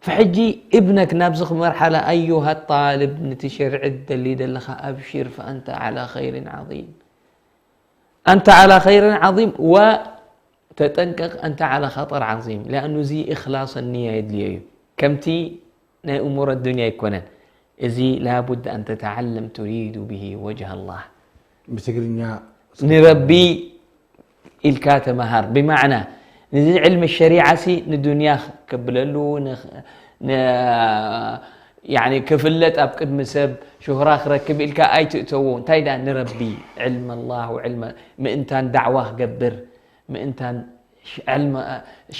ፈሕጂ እብነክ ናብዚ መርሓላ ኣዩሃ ጣልብ፣ ነቲ ሸርዒ ትደሊ ዘለኻ ኣብሽር፣ ፈኣንተ ዓላ ኸይርን ዓዚም። ኣንተ ዓላ ኸይርን ዓዚም፣ ወተጠንቀቕ ኣንተ ዓላ ኸጠር ዓዚም። ሊኣኑ እዚ እኽላስ ንያ የድልዮ እዩ። ከምቲ ናይ እሙር ኣዱንያ ኣይኮነን። እዚ ላቡድ ኣን ተተዓለም ቱሪዱ ብሂ ወጅሃ ኣላህ። ብትግርኛ ንረቢ ኢልካ ተመሃር። ብማዕና፣ ነዚ ዕልሚ ሸሪዓ ሲ ንዱንያ ከብለሉ፣ ን-፣ ን-፣ ያኒ ክፍለጥ ኣብ ቅድሚ ሰብ ሹህራ ክረክብ ኢልካ ኣይትእተዎ። እንታይ ደኣ ንረቢ ዕልመ ኣላህ ወዕልመ ምእንታን ዳዕዋ ክገብር፣ ምእንታን ሽ-፣ ዕልመ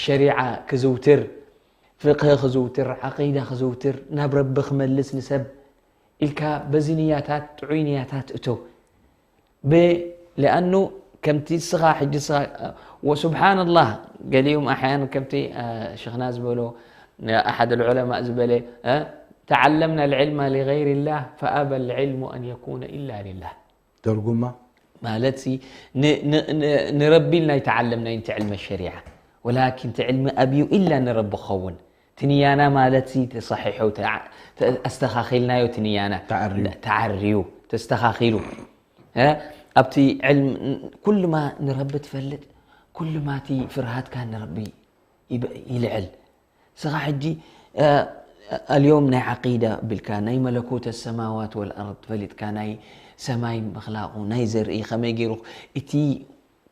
ሸሪዓ ክዝውትር፣ ፍቅህ ክዝውትር፣ ዓቂዳ ክዝውትር፣ ናብ ረቢ ክመልስ ንሰብ ኢልካ በዚ ንያታት፣ ጥዑይ ንያታት እቶ። ብ-፣ ሊኣኑ ከምቲ እስኻ ሕጂ እስኻ፣ ወሱብሓንላህ፣ ገሊኦም ኣሕያን ከምቲ፣ አ፣ ሽኽና ዝበሎ፣ ኣሓድ ልዑለማእ ዝበለ፣ አ፣ ተዓለምና ልዕልማ ሊገይሪላህ ፈኣበ ልዕልሙ ኣን የኩነ ኢላ ሊላህ። ተርጉማ ማለት ሲ፣ ን-፣ ን-፣ ን-፣ ንረቢ ኢልና ኣይተዓለምናዮ ነቲ ዕልመ ሸሪዓ፣ ወላኪን እቲ ዕልሚ ኣብዩ ኢላ ንረቢ ክኸውን። እቲ ንያና ማለት ሲ፣ ተሰሒሑ፣ ተዓ-፣ ተ-፣ ኣስተኻኺልናዮ እቲ ንያና። ተዓርዩ። ተዓርዩ፣ ተስተኻኺሉ። እ? ኣብቲ ዕልም፣ ኩሉማ ንረቢ ትፈልጥ፣ ኩሉማ እቲ ፍርሃትካ ንረቢ ይብ-፣ ይልዕል። ስኻ ሕጂ፣ እ፣ ኣልዮም ናይ ዓቂዳ ቢልካ፣ ናይ መለኮተ ሰማዋት ወልኣርድ ፈሊጥካ፣ ናይ ሰማይ ምኽላቑ፣ ናይ ዘርኢ ከመይ ገይሩ፣ እቲ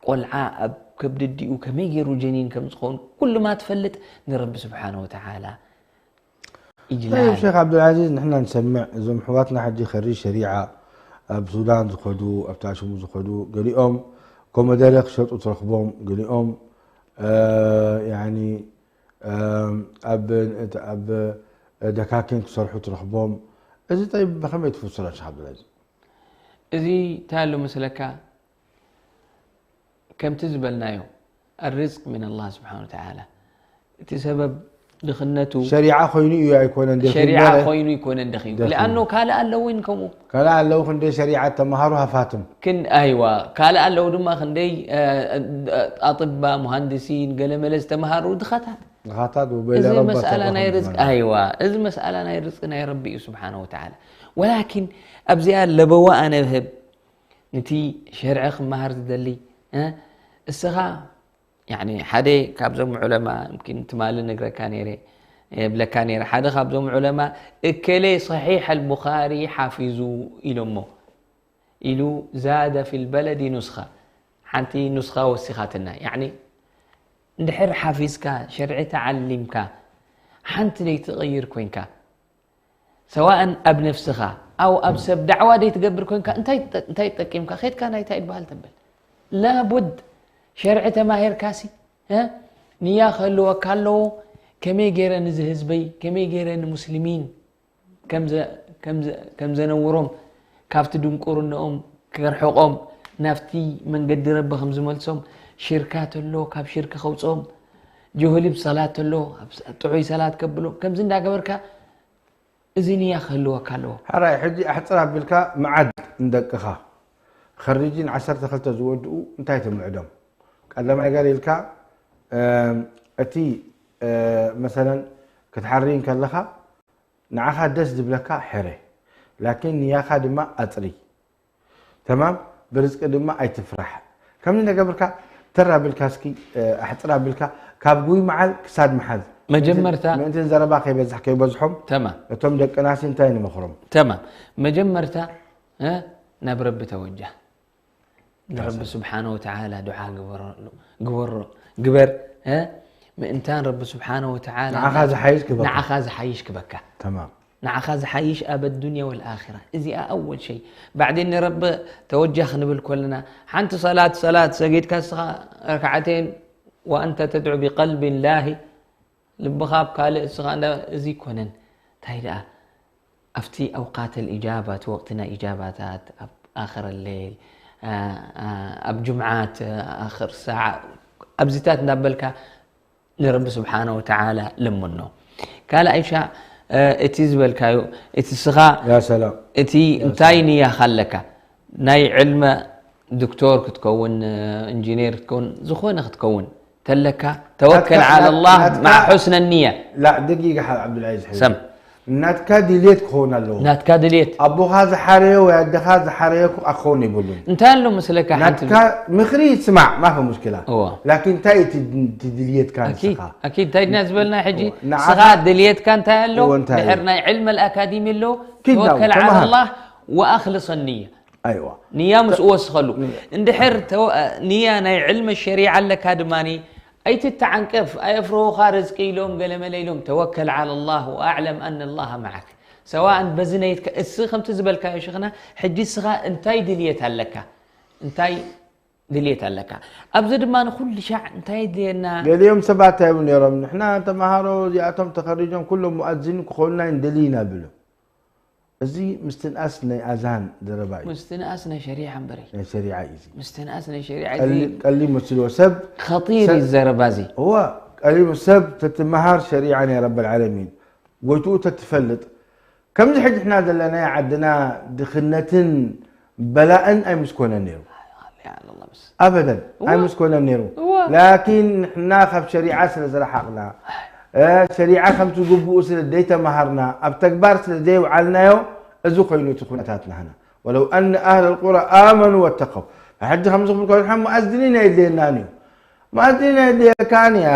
ቆልዓ ኣብ ከብዲ ኣዲኡ ከመይ ገይሩ ጀኒን ከም ዝኸውን ኩሉማ ትፈልጥ፣ ንረቢ ስብሓነ ወተዓላ طيب ይጅላል። ሼክ ዓብዱልዓዚዝ፣ ንሕና ንሰምዕ እዞም ኣሕዋትና ሕጂ ከሪ ሸሪዓ ኣብ ሱዳን ዝኸዱ፣ ኣብ ታሽሙ ዝኸዱ፣ ገሊኦም ኮመደረ ክሸጡ ትረኽቦም፣ ገሊኦም እ፣ ያኒ እ፣ ኣብ፣ ኣብ ደካኪን ክሰርሑ ትረኽቦም። እዚ ጠይብ ብኸመይ ትፍስሮ ሼክ ዓብዱልዓዚዝ? እዚ እንታይ ኣሎ መስለካ? ከምቲ ዝበልናዮ፣ ኣርዝቅ ምን ኣላህ ስብሓነ ወተዓላ። እቲ ሰበብ ድኽነቱ ሸሪዓ ኮይኑ እዩ ኣይኮነን ደኺሙ ሸሪዓ ገለ ኮይኑ ይኮነን ደኺሙ። ደኺሙ። ሊኣኖ ካልእ ኣለውን ከምኡ። ካልእ ኣለዉ ክንደይ ሸሪዓ ተመሃሩ ሃፋትም። ክን-፣ ኣይዋ፣ ካልእ ኣለዉ ድማ ክንደይ፣ እ፣ ኣጥባ፣ ሙሃንድሲን፣ ገለመለ ዝተምሃሩ ድኻታት። ድኻታት ወበለ እዚ ረባ መስኣላ ሰብኣኹም ናይ ርዝቂ፣ ዝመና። ኣይዋ፣ እዚ መስኣላ ናይ ርዝቂ ናይ ረቢ እዩ ስብሓነ ወተዓላ። ወላኪን ኣብዚኣ ለበዋ ኣነ ብህብ፣ ነቲ ሸርዒ ክመሃር ዝደሊ፣ እ፣ እስኻ፣ ያኒ፣ ሓደ ካብዞም ዑለማ፣ يمكن ትማሊ ነግረካ ነይረ፣ የብለካ ነይረ፣ ሓደ ካብዞም ዑለማ፣ እከሌ ሰሒሕ ኣልቡኻሪ ሓፊዙ ኢሎሞ፣ ኢሉ፣ ዛደ ፊል በለዲ ኑስኻ፣ ሓንቲ ኑስኻ ወሲኻትና። ያኒ፣ እንድሕር ሓፊዝካ፣ ሸርዒ ተዓሊምካ፣ ሓንቲ ደይትቕይር ኮይንካ፣ ሰዋእን ኣብ ነፍስኻ፣ ኣው ኣብ ሰብ ዳዕዋ ደይትገብር ኮይንካ፣ እንታይ፣ እንታይ ይጠቂምካ? ኸድካ ናይ እንታይ ይበሃል ተበል? ላቡድ ሸርዒ ተማሂርካሲ፣ እ? ንያ ክህልወካ ኣለዎ፣ ከመይ ገይረ ንዚ ህዝበይ፣ ከመይ ገይረ ንሙስሊሚን ከም ዘ-፣ ከም ዘ-፣ ከም ዘነውሮም፣ ካብቲ ድንቁርንኦም ከርሕቆም፣ ናብቲ መንገዲ ረቢ ከም ዝመልሶም፣ ሽርካ ተሎ ካብ ሽርክ ከውፅኦም፣ ጅሁሊ ብሰላት ተሎ ኣብ ስ-፣ ጥዑይ ሰላት ከብሎም፣ ከምዚ እንዳገበርካ እዚ ንያ ክህልወካ ኣለዎ። ሓራይ ሕጂ ኣሕፅር ኣቢልካ መዓድ ንደቅኻ ኸሪጂን ዓሰርተ ክልተ ዝወድኡ እንታይ ትምዕዶም? ቀዳማይ ገር ኢልካ እም፣ እቲ እ፣ መሰለን ክትሓሪ እንከለኻ ንዓኻ ደስ ዝብለካ ሕረ፣ ላኪን ንያኻ ድማ ኣፅሪ። ተማም ብርዝቂ ድማ ኣይትፍራሕ። ከምዚ ነገብርካ ተራ ብልካ እስኪ እ፣ ኣሕፅር ኣቢልካ ካብ ጉይ መዓል ክሳድ መሓዝ መጀመርታ ምእንቲ ዘረባ ከይበዝሕ ከይበዝሖም ተማም። እቶም ደቅናሲ እንታይ ንመኽሮም? ተማም። መጀመርታ እ፣ ናብ ረቢ ተወጃህ። ንረቢ ስብሓነ ወተዓላ ዱዓ ግበረሉ፣ ግበሮ፣ ግበር እ፣ ምእንታን ረቢ ስብሓነ ወተዓላ ንዓኻ ዝሓይሽ ክበካ። ንዓኻ ዝሓይሽ ክበካ። ተማም። ንዓኻ ዝሓይሽ ኣብ ኣዱንያ ወልኣኺራ። እዚኣ ኣወል ሸይ። ባዕዴን ንረቢ ተወጃህ ክንብል ከለና፣ ሓንቲ ሰላት፣ ሰላት ሰጊድካ ንስኻ ረክዓተይን ወኣንተ ተድዑ ብቀልቢን ላሂ፣ ልብኻ ኣብ ካልእ፣ እስኻ እንዳ-፣ እዚ ኣይኮነን። እንታይ ደኣ፣ ኣብቲ ኣውቃት ልኢጃባ፣ እቲ ወቕቲ ናይ ኢጃባታት፣ ኣብ ኣኽር ሌል፣ ኣ-፣ ኣ-፣ ኣብ ጅምዓት፣ ኣኽር ሳዓ፣ ኣብዚታት እንዳበልካ ንረቢ ስብሓነ ወተዓላ ለምኖ። ካልኣይ ሻ፣ እ፣ እቲ ዝበልካዮ፣ እቲ ስኻ፣ ያ ሰላም። እቲ ያ እንታይ ሰላም። ንያኻ ኣለካ? ናይ ዕልመ ዶክተር ክትከውን፣ እ፣ ኢንጂነር ክትከውን፣ ዝኾነ ክትከውን ተለካ፣ ተወከል ናትካ፣ ዓለ ናት-፣ ኣላህ ናትካ፣ መዓ ሑስነ ንያ። ላ፣ ደጊ ሓ-፣ ዓብዱልዓዚዝ ሓቢቢ። ሰም። ናትካ ድልየት ክኸውን ኣለዎ። ናትካ ድልየት። ኣቦኻ ዝሓረዮ ወይ ኣደኻ ዝሓረዮ ክኸውን ይብሉን። እንታይ ኣሎ መስለካ ሓንቲ ናትካ ምኽሪ ይስማዕ፣ ማፊ ሙሽኪላ። እዋ። ላኪን እንታይ እቲ ድ-፣ እቲ ድልየትካ ኣኪድ፣ ንስኻ? ኣኪድ፣ እንታይ ድና ዝበልና ሕጂ? እዋ፣ ንዓኻ ስኻ ድልየትካ እንታይ ኣሎ? እዎ፣ እንታይ ድሕር እዩ? ናይ ዕልመ ኣካዲሚ ኣሎ፣ ኪድ ናው፣ ተወከል ዓለ ተማሃር። ኣላህ ወኣኽልሰ ንያ። ኣይዋ። ንያ ምስ ወስኸሉ። ንያ። እንድሕር ተወ-፣ ንያ ናይ ዕልመ ሸሪዓ ኣለካ ድማኒ፣ ኣይትተዓንቀፍ፣ ኣየፍርሁኻ ርዝቂ ኢሎም ገለመለ ኢሎም፣ ተወከል ዓለ ኣላህ ወኣዕለም ኣነ ኣላህ መዓክ። ሰዋእን በዚ ነይትካ፣ እስ ከምቲ ዝበልካዮ ሽኽና፣ ሕጂ እስኻ እንታይ ድልየት ኣለካ? እንታይ ድልየት ኣለካ? ኣብዚ ድማ ንኹሉ ሻዕ እንታይ ድልየና? ገሊኦም ሰባት እንታይ ይብሉ ነይሮም? ንሕና ተምሃሮ እዚኣቶም ተኸሪጆም ኩሎም ሙኣዝን ክኾኑና እንደሊ ኢና ብሉ። እዚ ምስትንኣስ ናይ ኣዛን ዘረባ እዩ። ምስትንኣስ ናይ ሸሪዓ እምበሪ። ናይ ሸሪዓ እዩ እዚ። ምስትንኣስ ናይ ሸሪዓ ቀሊ-፣ እዚ ቀሊ መስልዎ ሰብ ኸጢር ሰብ እዩ ዘረባ እዚ። እዋ፣ ቀሊሉ ሰብ ተትመሃር ሸሪዓ ናይ ረበል ዓለሚን ጎይትኡ ተትፈልጥ፣ ከምዚ ሕጂ ሕና ዘለና ዓድና ድኽነትን በላእን ኣይምስኮነን ነይሩ። ኣበደን እዋ። ኣይምስኮነን ነይሩ። እዋ። ላኪን ንሕና ካብ ሸሪዓ ስለ ዝረሓቕና፣ እ፣ ሸሪዓ ከምቲ ግቡኡ ስለ ዘይተመሃርና፣ ኣብ ተግባር ስለ ዘይውዓልናዮ፣ እዚ ኮይኑ እቲ ኩነታት ናህና። ወለው ኣነ ኣህለ ልቁራ ኣመኑ ወተቀው። ሕጂ ከምዚ ክብል ከሎ፣ ሙኣዝኒን ኣየድልየናን እዩ። ሙኣዚን የድልየካን ያ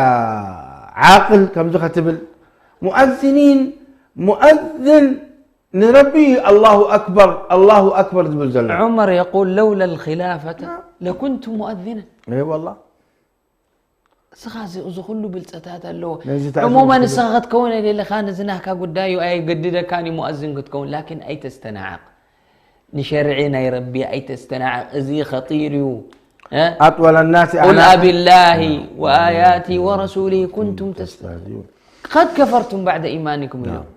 ዓቅል ከምዚ ከትብል። ሙኣዚኒን፣ ሙኣዝን ንረቢ ኣላሁ ኣክበር፣ ኣላሁ ኣክበር ዝብል ዘሎ። ዑመር የቁል ለውላ ልኪላፈተ ለኩንቱ ሙኣዚነን። እይ ወላ። እስኻ እዚ፣ እዚ ኩሉ ብልፀታት ኣለዎ። ነዚ ተኣዝዞ ዕሙመን ኩሉ እስኻ ክትከውን የደለኻን፣ እዚ ናህካ ጉዳይ እዩ፣ ኣየገድደካን እዩ ሙኣዝን ክትከውን፣ ላኪን ኣይተስተናዓቕ። ንሸርዒ ናይ ረቢ ኣይተስተናዓቕ፣ እዚ ኸጢር እዩ። እ? ኣጥወለ ናሲ ቁል ኣዕናቀ። ኣቢላሂ ወኣያቲ ወረሱሊ ኩንቱም ተስተ-፣ ተስተህዚኡን። ቀድ ከፈርቱም ባዕደ ኢማኒኩም ኢሉ። ናም።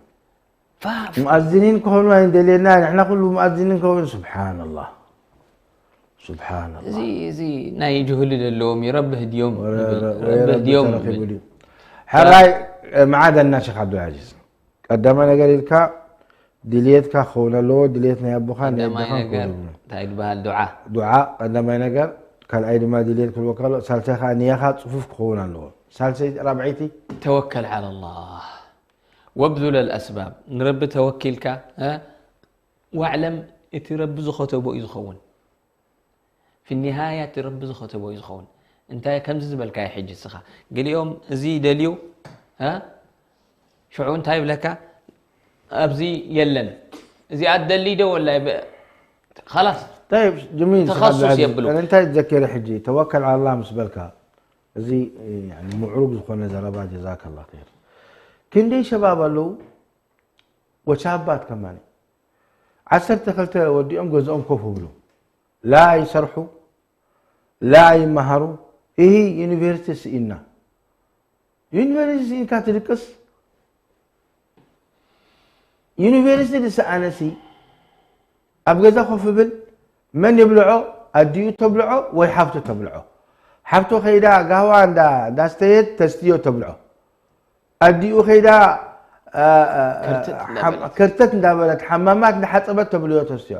ፋ-፣ ሙኣዚኒን ክኾኑ ኣይንደልየና፣ ንሕና ኩሉ ሙኣዚኒን ክኾኑ፣ ስብሓንላህ። ስብሓንላህ። እዚ፣ እዚ ናይ ጅሁሊ ዘለዎም እዩ፣ ረቢ ህድዮም ወረ-፣ ይብል፣ ወረ-፣ ረቢ ረቢ ህድዮም ተረኺቡ ይብል። ድዩ? ሕራይ፣ እ፣ መዓደና ሸኽ ዓብዱልዓዚዝ። ቀዳማይ ነገር ኢልካ ድልየትካ ክኸውን ኣለዎ፣ ድልየት ናይ ኣቦኻ ናይ ቀዳማይ ኣዴኻ ነገር ክኸውን ኣለዎ። እንታይ ይበሃል? ዱዓ። ዱዓ ቀዳማይ ነገር፣ ካልኣይ ድማ ድልየት ክህልወካ ኣለዎ፣ ሳልሳይ ከዓ ንያኻ ጽፉፍ ክኸውን ኣለዎ። ሳልሰይ ራብዐይቲ ተወከል ዓለ ኣላህ ወብዙል ኣልኣስባብ፣ ንረቢ ተወኪልካ፣ እ፣ ዋዕለም እቲ ረቢ ዝኸተቦ እዩ ዝኸውን። ፊ ኒሃያ እቲ ረቢ ዝኸተቦ እዩ ዝኸውን። እንታይ ከምዚ ዝበልካዮ ሕጂ እስኻ፣ ገሊኦም እዚ ደልዩ፣ እ፣ ሽዑ እንታይ ይብለካ? ኣብዚ የለን። እዚኣ ትደሊ ዶ ወላ ይብ-፣ ኸላስ። ጠይብ፣ ጀሚል፣ ተኸሱስ ስኻብ የብሉ። ኣነ እንታይ ትዘክር ሕጂ? ተወከል ዓላ ምስ በልካ፣ እዚ፣ ያኒ፣ ምዕሩግ ዝኾነ ዘረባ፣ ጀዛከላ ኸይር። ክንደይ ሸባብ ኣለዉ፣ ወሻባት ከማን። ዓሰርተ ክልተ ወዲኦም ገዝኦም ኮፍ ይብሉ። ላ ይሰርሑ፣ ላ ይመሃሩ። ይሂ ዩኒቨርሲቲ ስኢና። ዩኒቨርሲቲ ስኢንካ ትድቅስ? ዩኒቨርሲቲ ዝሰኣነሲ ኣብ ገዛ ኮፍ ይብል። መን ይብልዖ? ኣዲኡ ተብልዖ ወይ ሓፍቱ ተብልዖ። ሓፍቱ ከይዳ ጋህዋ እንዳ፣ እንዳስተየት ተስትዮ ተብልዖ። ኣዲኡ ከይዳ፣ አ፣ አ፣ አ፣ ከርተት ሓም-፣ እንዳበለት። ከርተት እንዳበለት፣ ሓማማት እንዳሓጸበት ተብልዮ ተስትዮ።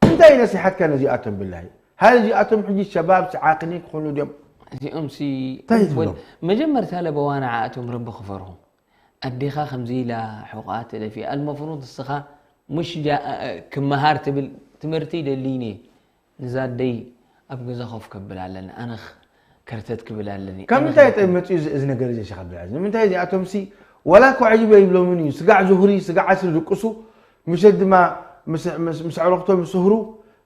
እንታይ ነሲሓትካ ነዚኣቶም ብላሂ? ሃሊ እዚኣቶም ሕጂ ሸባብ ስዓቅኒ ክኾኑ ድዮም? እዚኦም ሲ እንታይ ትብሎም? መጀመርታ ለበዋ ንዓኣቶም ረቢ ክፈርሁ። ኣዴኻ ከምዚ ኢላ ሕቑኣ ተደፊኣ። ኣልመፍሩድ እስኻ ሙሽ ጃ-፣ ክመሃር ትብል ትምህርቲ ደልይኒ። ንዛ ኣደይ ኣብ ገዛ ኮፍ ከብል ኣለኒ። ኣነ ኽ-፣ ከርተት ክብል ኣለኒ። ካብ ኣነ ምንታይ ኸ-፣ ጠ-፣ መጺኡ እዚ፣ እዚ ነገር እዚ ሸኽ ኣብዱልዓዚዝ? ንምንታይ እዚኣቶምሲ ዋላ እኮ ዕጅብ ኣይብሎምን እዩ። ስጋዕ ዙህሪ፣ ስጋዕ ዓስሪ ድቅሱ፣ ምሸት ድማ ምስ፣ ምስ፣ ምስ ኣዕሩኽቶም ዝስህሩ፣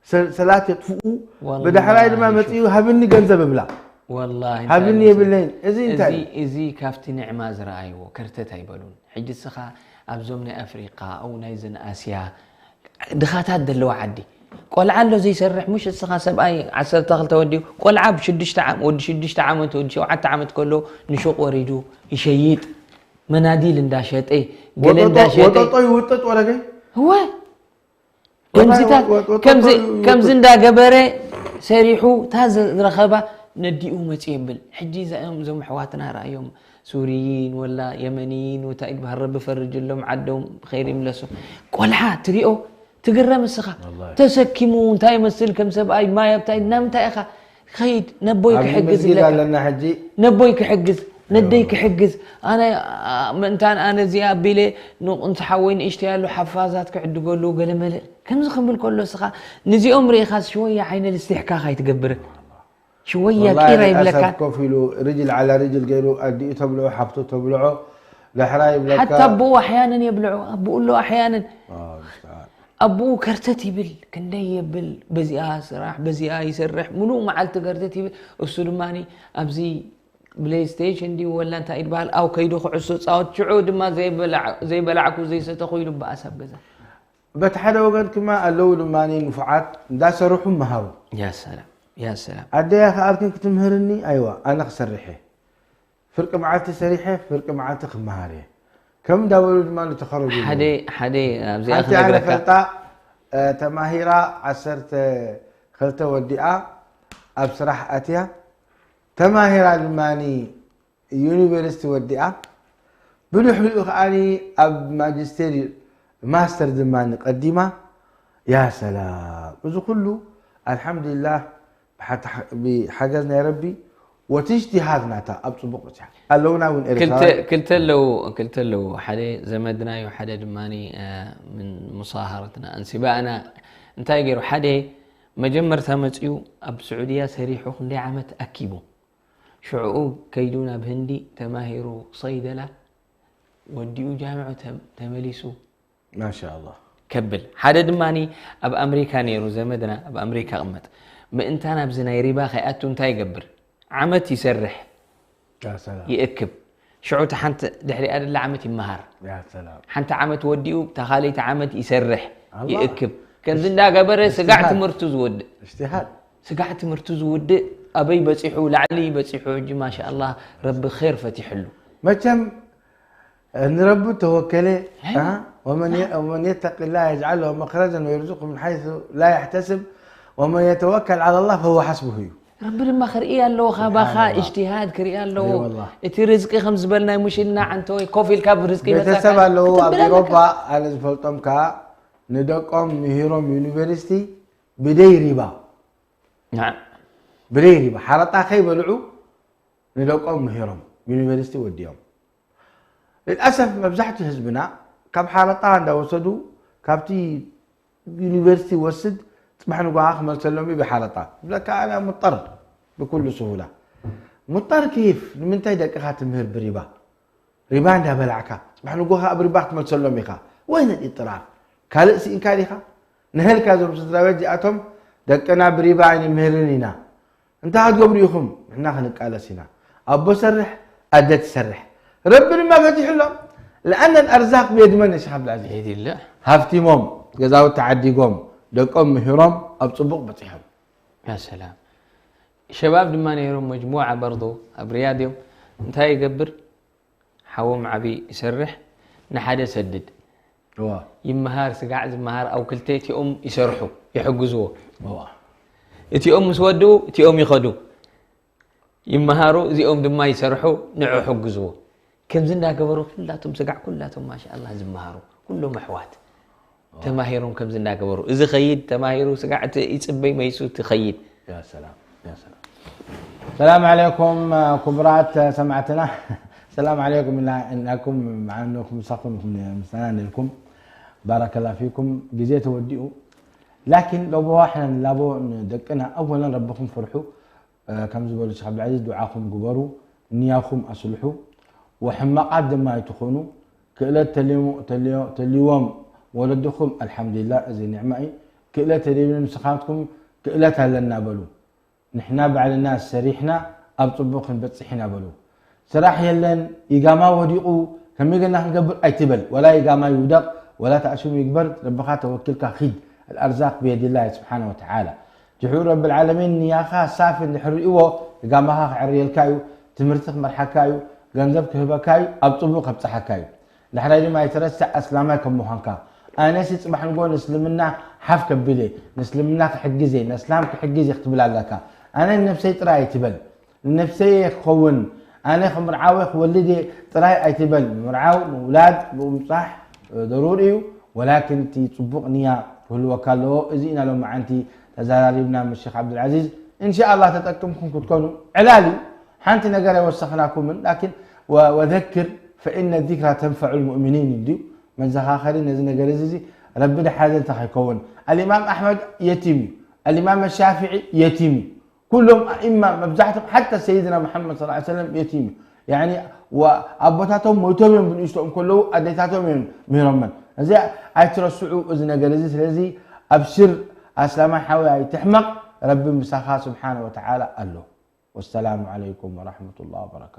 ሰ-፣ ሰላት የጥፍኡ። ወላሂ ብዳሕራይ ድማ ሹፍ። መጺኡ ሃብኒ ገንዘብ እብላ። ወላሂ እንታይ ሃብኒ መሰለህ? የብለይን። እዚ እንታይ እዚ፣ እዩ? እዚ ካብቲ ንዕማ ዝረኣይዎ ከርተት ኣይበሉን። ሕጂ እስኻ ኣብዞም ናይ ኣፍሪቃ፣ ኣው ናይዘን ኣስያ፣ ድኻታት ዘለዎ ዓዲ፣ ቆልዓ ኣሎ ዘይሰርሕ፣ ሙሽ እስኻ ሰብኣይ ዓሰርተ ክልተ ወዲኡ፣ ቆልዓ ብሽዱሽተ ዓም-፣ ወዲ ሽዱሽተ ዓመት፣ ወዲ ሸውዓተ ዓመት ከሎ ንሹቕ ወሪዱ ይሸይጥ፣ መናዲል እንዳሸጠ፣ ገለ ወጠጦ እንዳሸጠ። ወጠጦ ይውጥጥ ወረገ። እወ። ከምዚታት ወጠጦ ከምዚ ይውጥጥ። ከምዚ እንዳገበረ ሰሪሑ እታ ዝረኸባ ነዲኡ መጽእ የብል። ሕጂ እዚኦም እዞም ኣሕዋትና ረኣዮም፣ ሱሪይን ወላ የመንይን ወታ ኢድ ባህር ረቢ ፈርጅሎም፣ ዓዶም ብኸይር ይምለሱ። ቆልዓ ትሪኦ ትግረም እስኻ። ወላሂ። ተሰኪሙ እንታይ ይመስል ከም ሰብኣይ፣ ማይ ኣብታይ፣ ናምንታይ ኢኻ? ኸይድ፣ ነቦይ ኣብዚ ክሕግዝ መስጊድ ኣለካ። ኣለና ሕጂ። ነቦይ ክሕግዝ፣ ነደይ ክሕግዝ፣ ኣነ፣ ኣ፣ ምእንታን ኣነ እዚኣ ኣቢለ ንቑንት ሓወይ ንእሽተይ ኣሎ ሓፋዛት ክዕድገሉ ገለ መለ ከምዚ ክብል ከሎ እስኻ ንዚኦም ርኢኻስ ሽወያ ዓይነ ልስቲሕካ ካይትገብርን ሽወያ ወላሂ ቂራ ይብለካ። ኣሰብ ኮፍ ኢሉ ርጅል ዓላ ርጅል ገይሩ ኣዲኡ ተብልዖ ሓፍቱ ተብልዖ ዳሕራ ይብለካ። ሓታ ኣቦኡ ኣሕያንን የብልዖ፣ ኣቦኡ ኣሎ ኣሕያንን። ኣላሁ ሙስተዓን። ኣቦኡ ከርተት ይብል፣ ክንደይ የብል፣ በዚኣ ስራሕ በዚኣ ይሰርሕ፣ ሙሉእ መዓልቲ ከርተት ይብል። እሱ ድማ ኣብዚ ፕሌይስቴሽን ድዩ ወላ እንታይ ይበሃል፣ ኣብ ከይዱ ኩዕሶ ጻወት፣ ሽዑ ድማ ዘይበላዕ-፣ ዘይበላዕኩ ዘይሰተኹ ኢሉ በኣስ ኣብ ገዛ። በቲ ሓደ ወገን ክማ ኣለዉ ድማ ንፉዓት እንዳሰርሑ መሃሩ። ያ ሰላም፣ ያ ሰላም። ኣደይ ኣይከኣልክን ክትምህርኒ? ኣይዋ፣ ኣነ ክሰርሕ እየ። ፍርቂ መዓልቲ ሰሪሐ፣ ፍርቂ መዓልቲ ክመሃር እየ። ከም እንዳበሉ ድማ ንተኸረጁ ሓደ፣ ሓደ ኣብዚኣ ሓንቲ ኣነ ክነግረካ። ፈልጣ፣ እ፣ ተማሂራ ዓሰርተ ክልተ ወዲኣ ኣብ ስራሕ ኣትያ። ተማሂራ ድማ ዩኒቨርሲቲ ወዲኣ። ብድሕሪኡ ከኣ ኣብ ማጅስቴር ማስተር ድማ ቀዲማ። ያ ሰላም። እዚ ኩሉ ኣልሓምዱሊላህ ብሓታ-፣ ብሓገዝ ናይ ረቢ ወቲ እጅትሃድ ናታ ኣብ ጽቡቕ በጺሓ። ኣለውና እውን ክልተ፣ ኤርትራውያን። ክልተ ኣለዉ፣ ክልተ ኣለዉ። ሓደ ዘመድና እዩ፣ ሓደ ድማ፣ እ፣ ምን ሙሳሃረትና ኣንሲባእና። እንታይ ገይሩ? ሓደ መጀመርታ መጺኡ ኣብ ስዑድያ ሰሪሑ ክንደይ ዓመት ኣኪቡ። ሽዑኡ ከይዱ ናብ ህንዲ ተማሂሩ ሰይደላ ወዲኡ ጃምዑ ተ-፣ ተመሊሱ ማሻኣላህ። ከብል። ሓደ ድማኒ ኣብ ኣምሪካ ነይሩ ዘመድና፣ ኣብ ኣምሪካ ቅመጥ። ምእንታን ኣብዚ ናይ ሪባ ከይኣቱ እንታይ ይገብር? ዓመት ይሰርሕ፣ ያ ሰላም። ይእክብ። ሽዑ እቲ ሓንቲ ድሕሪኣ ደላ ዓመት ይመሃር። ያ ሰላም። ሓንቲ ዓመት ወዲኡ፣ እታ ካልኣይቲ ዓመት ይሰርሕ፣ ኣላህ። ይእክብ። ከምዚ እንዳገበረ ስጋዕ እጅትሃድ። ትምህርቱ ዝወድእ። እጅትሃድ። ስጋዕ ትምህርቱ ዝውድእ ኣበይ በጺሑ? ላዕሊ በጺሑ። ሕጂ ማሻኣላህ ረቢ ኸይር ፈቲሕሉ። መቸም ንረቢ ተወከለ፣ ኣይዋ። አ? ወመን የ-፣ ወመን የተቂ ላህ የጅዓል ለሁ መኽረጀን ወየርዙቁ ምን ሓይሱ ላ የሕተስብ ወመን የተወከል ዓላ ላህ ፈሁወ ሓስቡሁ እዩ። ረቢ ድማ ክርኢ ኣለዎ፣ ካባኻ ስብሓንላህ። እጅትሃድ ክርኢ ኣለዎ። እይ ወላህ። እቲ ርዝቂ ከም ዝበልናይ ሙሽልና ዓንተወይ ኮፍ ኢልካ ብርዝቂ ይመጻካ ቤተሰብ ኣለዉ ኣብ ክትብል ኣለካ። ኤሮፓ፣ ኣነ ዝፈልጦም ከኣ ንደቆም ምሂሮም ዩኒቨርሲቲ ብደይ ሪባ። ናዓ። ብደይ ሪባ። ሓረጣ ከይበልዑ ንደቆም ምሂሮም ዩኒቨርሲቲ ወዲኦም። ልልኣሰፍ መብዛሕትኡ ህዝብና ካብ ሓረጣ እንዳወሰዱ ካብቲ ዩኒቨርሲቲ ወስድ ጽባሕ ንጎኻ ክመልሰሎም እዩ ብሓረጣ። ይብለካ ኣነ ሙጠር ብኩሉ ስሁላ። ሙጠር ኬፍ ንምንታይ ደቅኻ ትምህር ብሪባ? ሪባ እንዳበላዕካ ጽባሕ ንጎኻ ኣብ ሪባ ክትመልሰሎም ኢኻ። ወይነ ኢጥራፍ ካልእ ስኢንካ ዲኻ? ንሀልካ እዞም ስድራ ቤት እዚኣቶም ደቅና ብሪባ ኣይንምህርን ኢና። እንታይ ክትገብሩ ኢኹም? ንሕና ክንቃለስ ኢና። ኣቦ ሰርሕ፣ ኣደ ትሰርሕ። ረቢ ድማ ፈቲሕሎም። ለኣነ ኣርዛቅ ብየድ መን የሽኽ ኣብልዓዚዝ። ብየዲላህ። ሃፍቲሞም፣ ገዛውቲ ዓዲጎም፣ ደቆም ምሂሮም፣ ኣብ ጽቡቕ በጺሖም። ያ ሰላም። ሸባብ ድማ ነይሮም መጅሙዓ በርዶ ኣብ ሪያድ እዮም። እንታይ ይገብር? ሓዎም ዓቢ ይሰርሕ፣ ንሓደ ሰድድ። እዋ። ይመሃር፣ ስጋዕ ዝመሃር፣ ኣብ ክልተ እቲኦም ይሰርሑ፣ ይሕግዝዎ። እዋ። እቲኦም ምስ ወድኡ፣ እቲኦም ይኸዱ። ይመሃሩ፣ እዚኦም ድማ ይሰርሑ፣ ንዑ ሕግዝዎ። ከምዚ እንዳገበሩ ኩላቶም ስጋዕ፣ ኩላቶም ማሻኣላህ ዝመሃሩ፣ ኩሎም ኣሕዋት። ተማሂሮም ከምዚ እንዳገበሩ። እዚ ኸይድ ተማሂሩ፣ ስጋዕ እቲ ይጽበይ መይሱ እቲ ኸይድ። ያ ሰላም፣ ያ ሰላም። ሰላም ዓለይኩም፣ ክቡራት ሰማዕትና። ሰላም ዓለይኩም እና-፣ እናኩም፣ መዓነኩም፣ ምሳኹም ኢኹም፣ ምሳና ነርኩም። ባረከላ ፊኩም። ግዜ ተወዲኡ። ላኪን ሎቦ ኣሕና ንላቦ ንደቅና፣ ኣወለን ረብኹም ፍርሑ። እ፣ ከም ዝበሉ ሸኽ ዓብዱልዓዚዝ፣ ዱዓኹም ግበሩ፣ ንያኹም ኣስልሑ፣ ወሕማቓት ድማ ኣይትኹኑ። ክእለት ተልዩ-፣ ተልዮ-፣ ተልይዎም ወለድኹም፣ ኣልሓምዱሊላህ፣ እዚ ኒዕማ እዩ። ክእለት ተልይዎም ንስኻትኩም ክእለት ኣለና በሉ። ንሕና ባዕልና ሰሪሕና ኣብ ጽቡቕ ክንበጽሕ ኢና በሉ። ስራሕ የለን፣ ኢጋማ ወዲቑ፣ ከመይ ገና ክንገብር ኣይትበል። ወላ ይጋማ ይውደቕ፣ ወላ ተኣሽሙ ይግበር፣ ረብኻ ተወኪልካ ኺድ። الأرزاق بيد الله سبحانه وتعالى። ድሕሩ ረብል ዓለሚን ንያኻ ሳፊ እንድሕር ርእይዎ፣ ጋማኻ ክዕርየልካ እዩ፣ ትምህርቲ ክመርሓካ እዩ፣ ገንዘብ ክህበካ እዩ፣ ኣብ ጽቡቕ ከብጽሓካ እዩ። ዳሕራይ ድማ ኣይትረስዕ ኣስላማይ ከም ምዃንካ። ኣነሲ ጽባሕ ንጎ ንእስልምና ሓፍ ከቢለ፣ ንእስልምና ክሕግዜ፣ ንእስላም ክሕግዜ ክትብል ኣለካ። ኣነ ንነብሰይ ጥራይ ኣይትበል። ንነብሰይ ክኸውን፣ ኣነ ክምርዓወ ክወልድ እየ ጥራይ ኣይትበል። ምምርዓው፣ ምውላድ፣ ምቁምጻሕ፣ እ፣ ደሩር እዩ። ወላኪን እቲ ጽቡቕ ንያ ክህልወካ ኣለዎ። እዚ ኢና ሎማዓንቲ ተዘራሪብና ምስ ሸኽ ዓብዱልዓዚዝ። እንሻኣላህ ተጠቅምኩም ክትኮኑ ዕላል እዩ። ሓንቲ ነገር ኣይወሰኽናኩምን፣ ላኪን ወ-፣ ወዘክር ፈኢነ ዚክራ ተንፈዑ ልሙእሚኒን እንድዩ። መዘኻኸሪ ነዚ ነገር እዚ፣ እዚ ረቢ ድሓዘ እንተ ከይከውን። ኣልኢማም ኣሕመድ የቲም እዩ። ኣልኢማም ሻፊዒ የቲም እዩ። ኩሎም ኣኢማ መብዛሕቶም ሓታ ሰይድና መሓመድ ሰለላሁ ዐለይሂ ወሰለም የቲም እዩ። ያኒ ወ-፣ ኣቦታቶም ሞይቶም እዮም ብንእሽቶኦም ከለዉ ኣዴታቶም እዮም ምህሮመን። እዚ ኣይትረስዑ እዚ ነገር እዚ። ስለዚ ኣብሽር ኣስላማይ ሓወይ ኣይትሕመቕ፣ ረቢ ምሳኻ ስብሓነ ወተዓላ ኣሎ። ወሰላሙ ዓለይኩም ወረሕመቱላሂ ወበረካቱ።